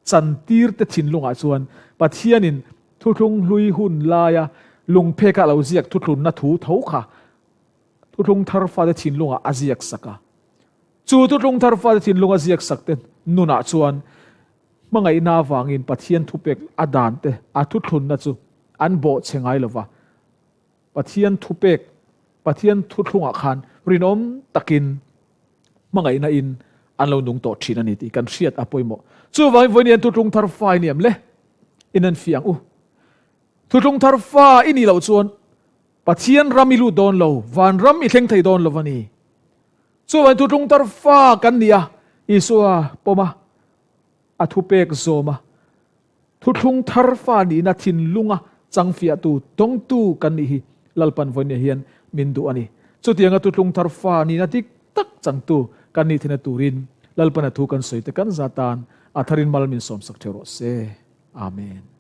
chantirte thinlungah chuan Pathianin thuthlung hlui hun laia lungpheka lo ziak thuthlunna thu tho kha. Thuthlung thar fate thinlungah a ziak sak a. Chu thuthlung thar fate thinlunga ziak sak te nunah chuan hmangaihna avangin Pathian thupek a dan te, a thuthlunna chu an bawhchhe ngai lo va. Pathian thupek, Pathian thuthlungah khan rinawm takin hmangaihna in an lo nung tawh thin a ni tih kan hriat a pawimawh. Chuvangin vawiin thuthlung thar fa i ni em le? In en fiah ang u. Thuthlung thar fa i nih loh chuan Pathian ram i lut dawn lo, van ram i thleng thei dawn lo a ni. Chuvangin thuthlung thar fa kan ni a, Isua pawm a, a thupek zawm a, Thuthlung thar fa nihna thinlunga changfiahtu, dawngtu kan nih hi Lalpan vawinia hian min duh a ni. Chutianga thuthlung thar fa nihna dik tak changtu kan nih theihna turin Lalpana thu kan sawi te kan za tan a tharin mal min sawmsak theuh rawh se. Amen.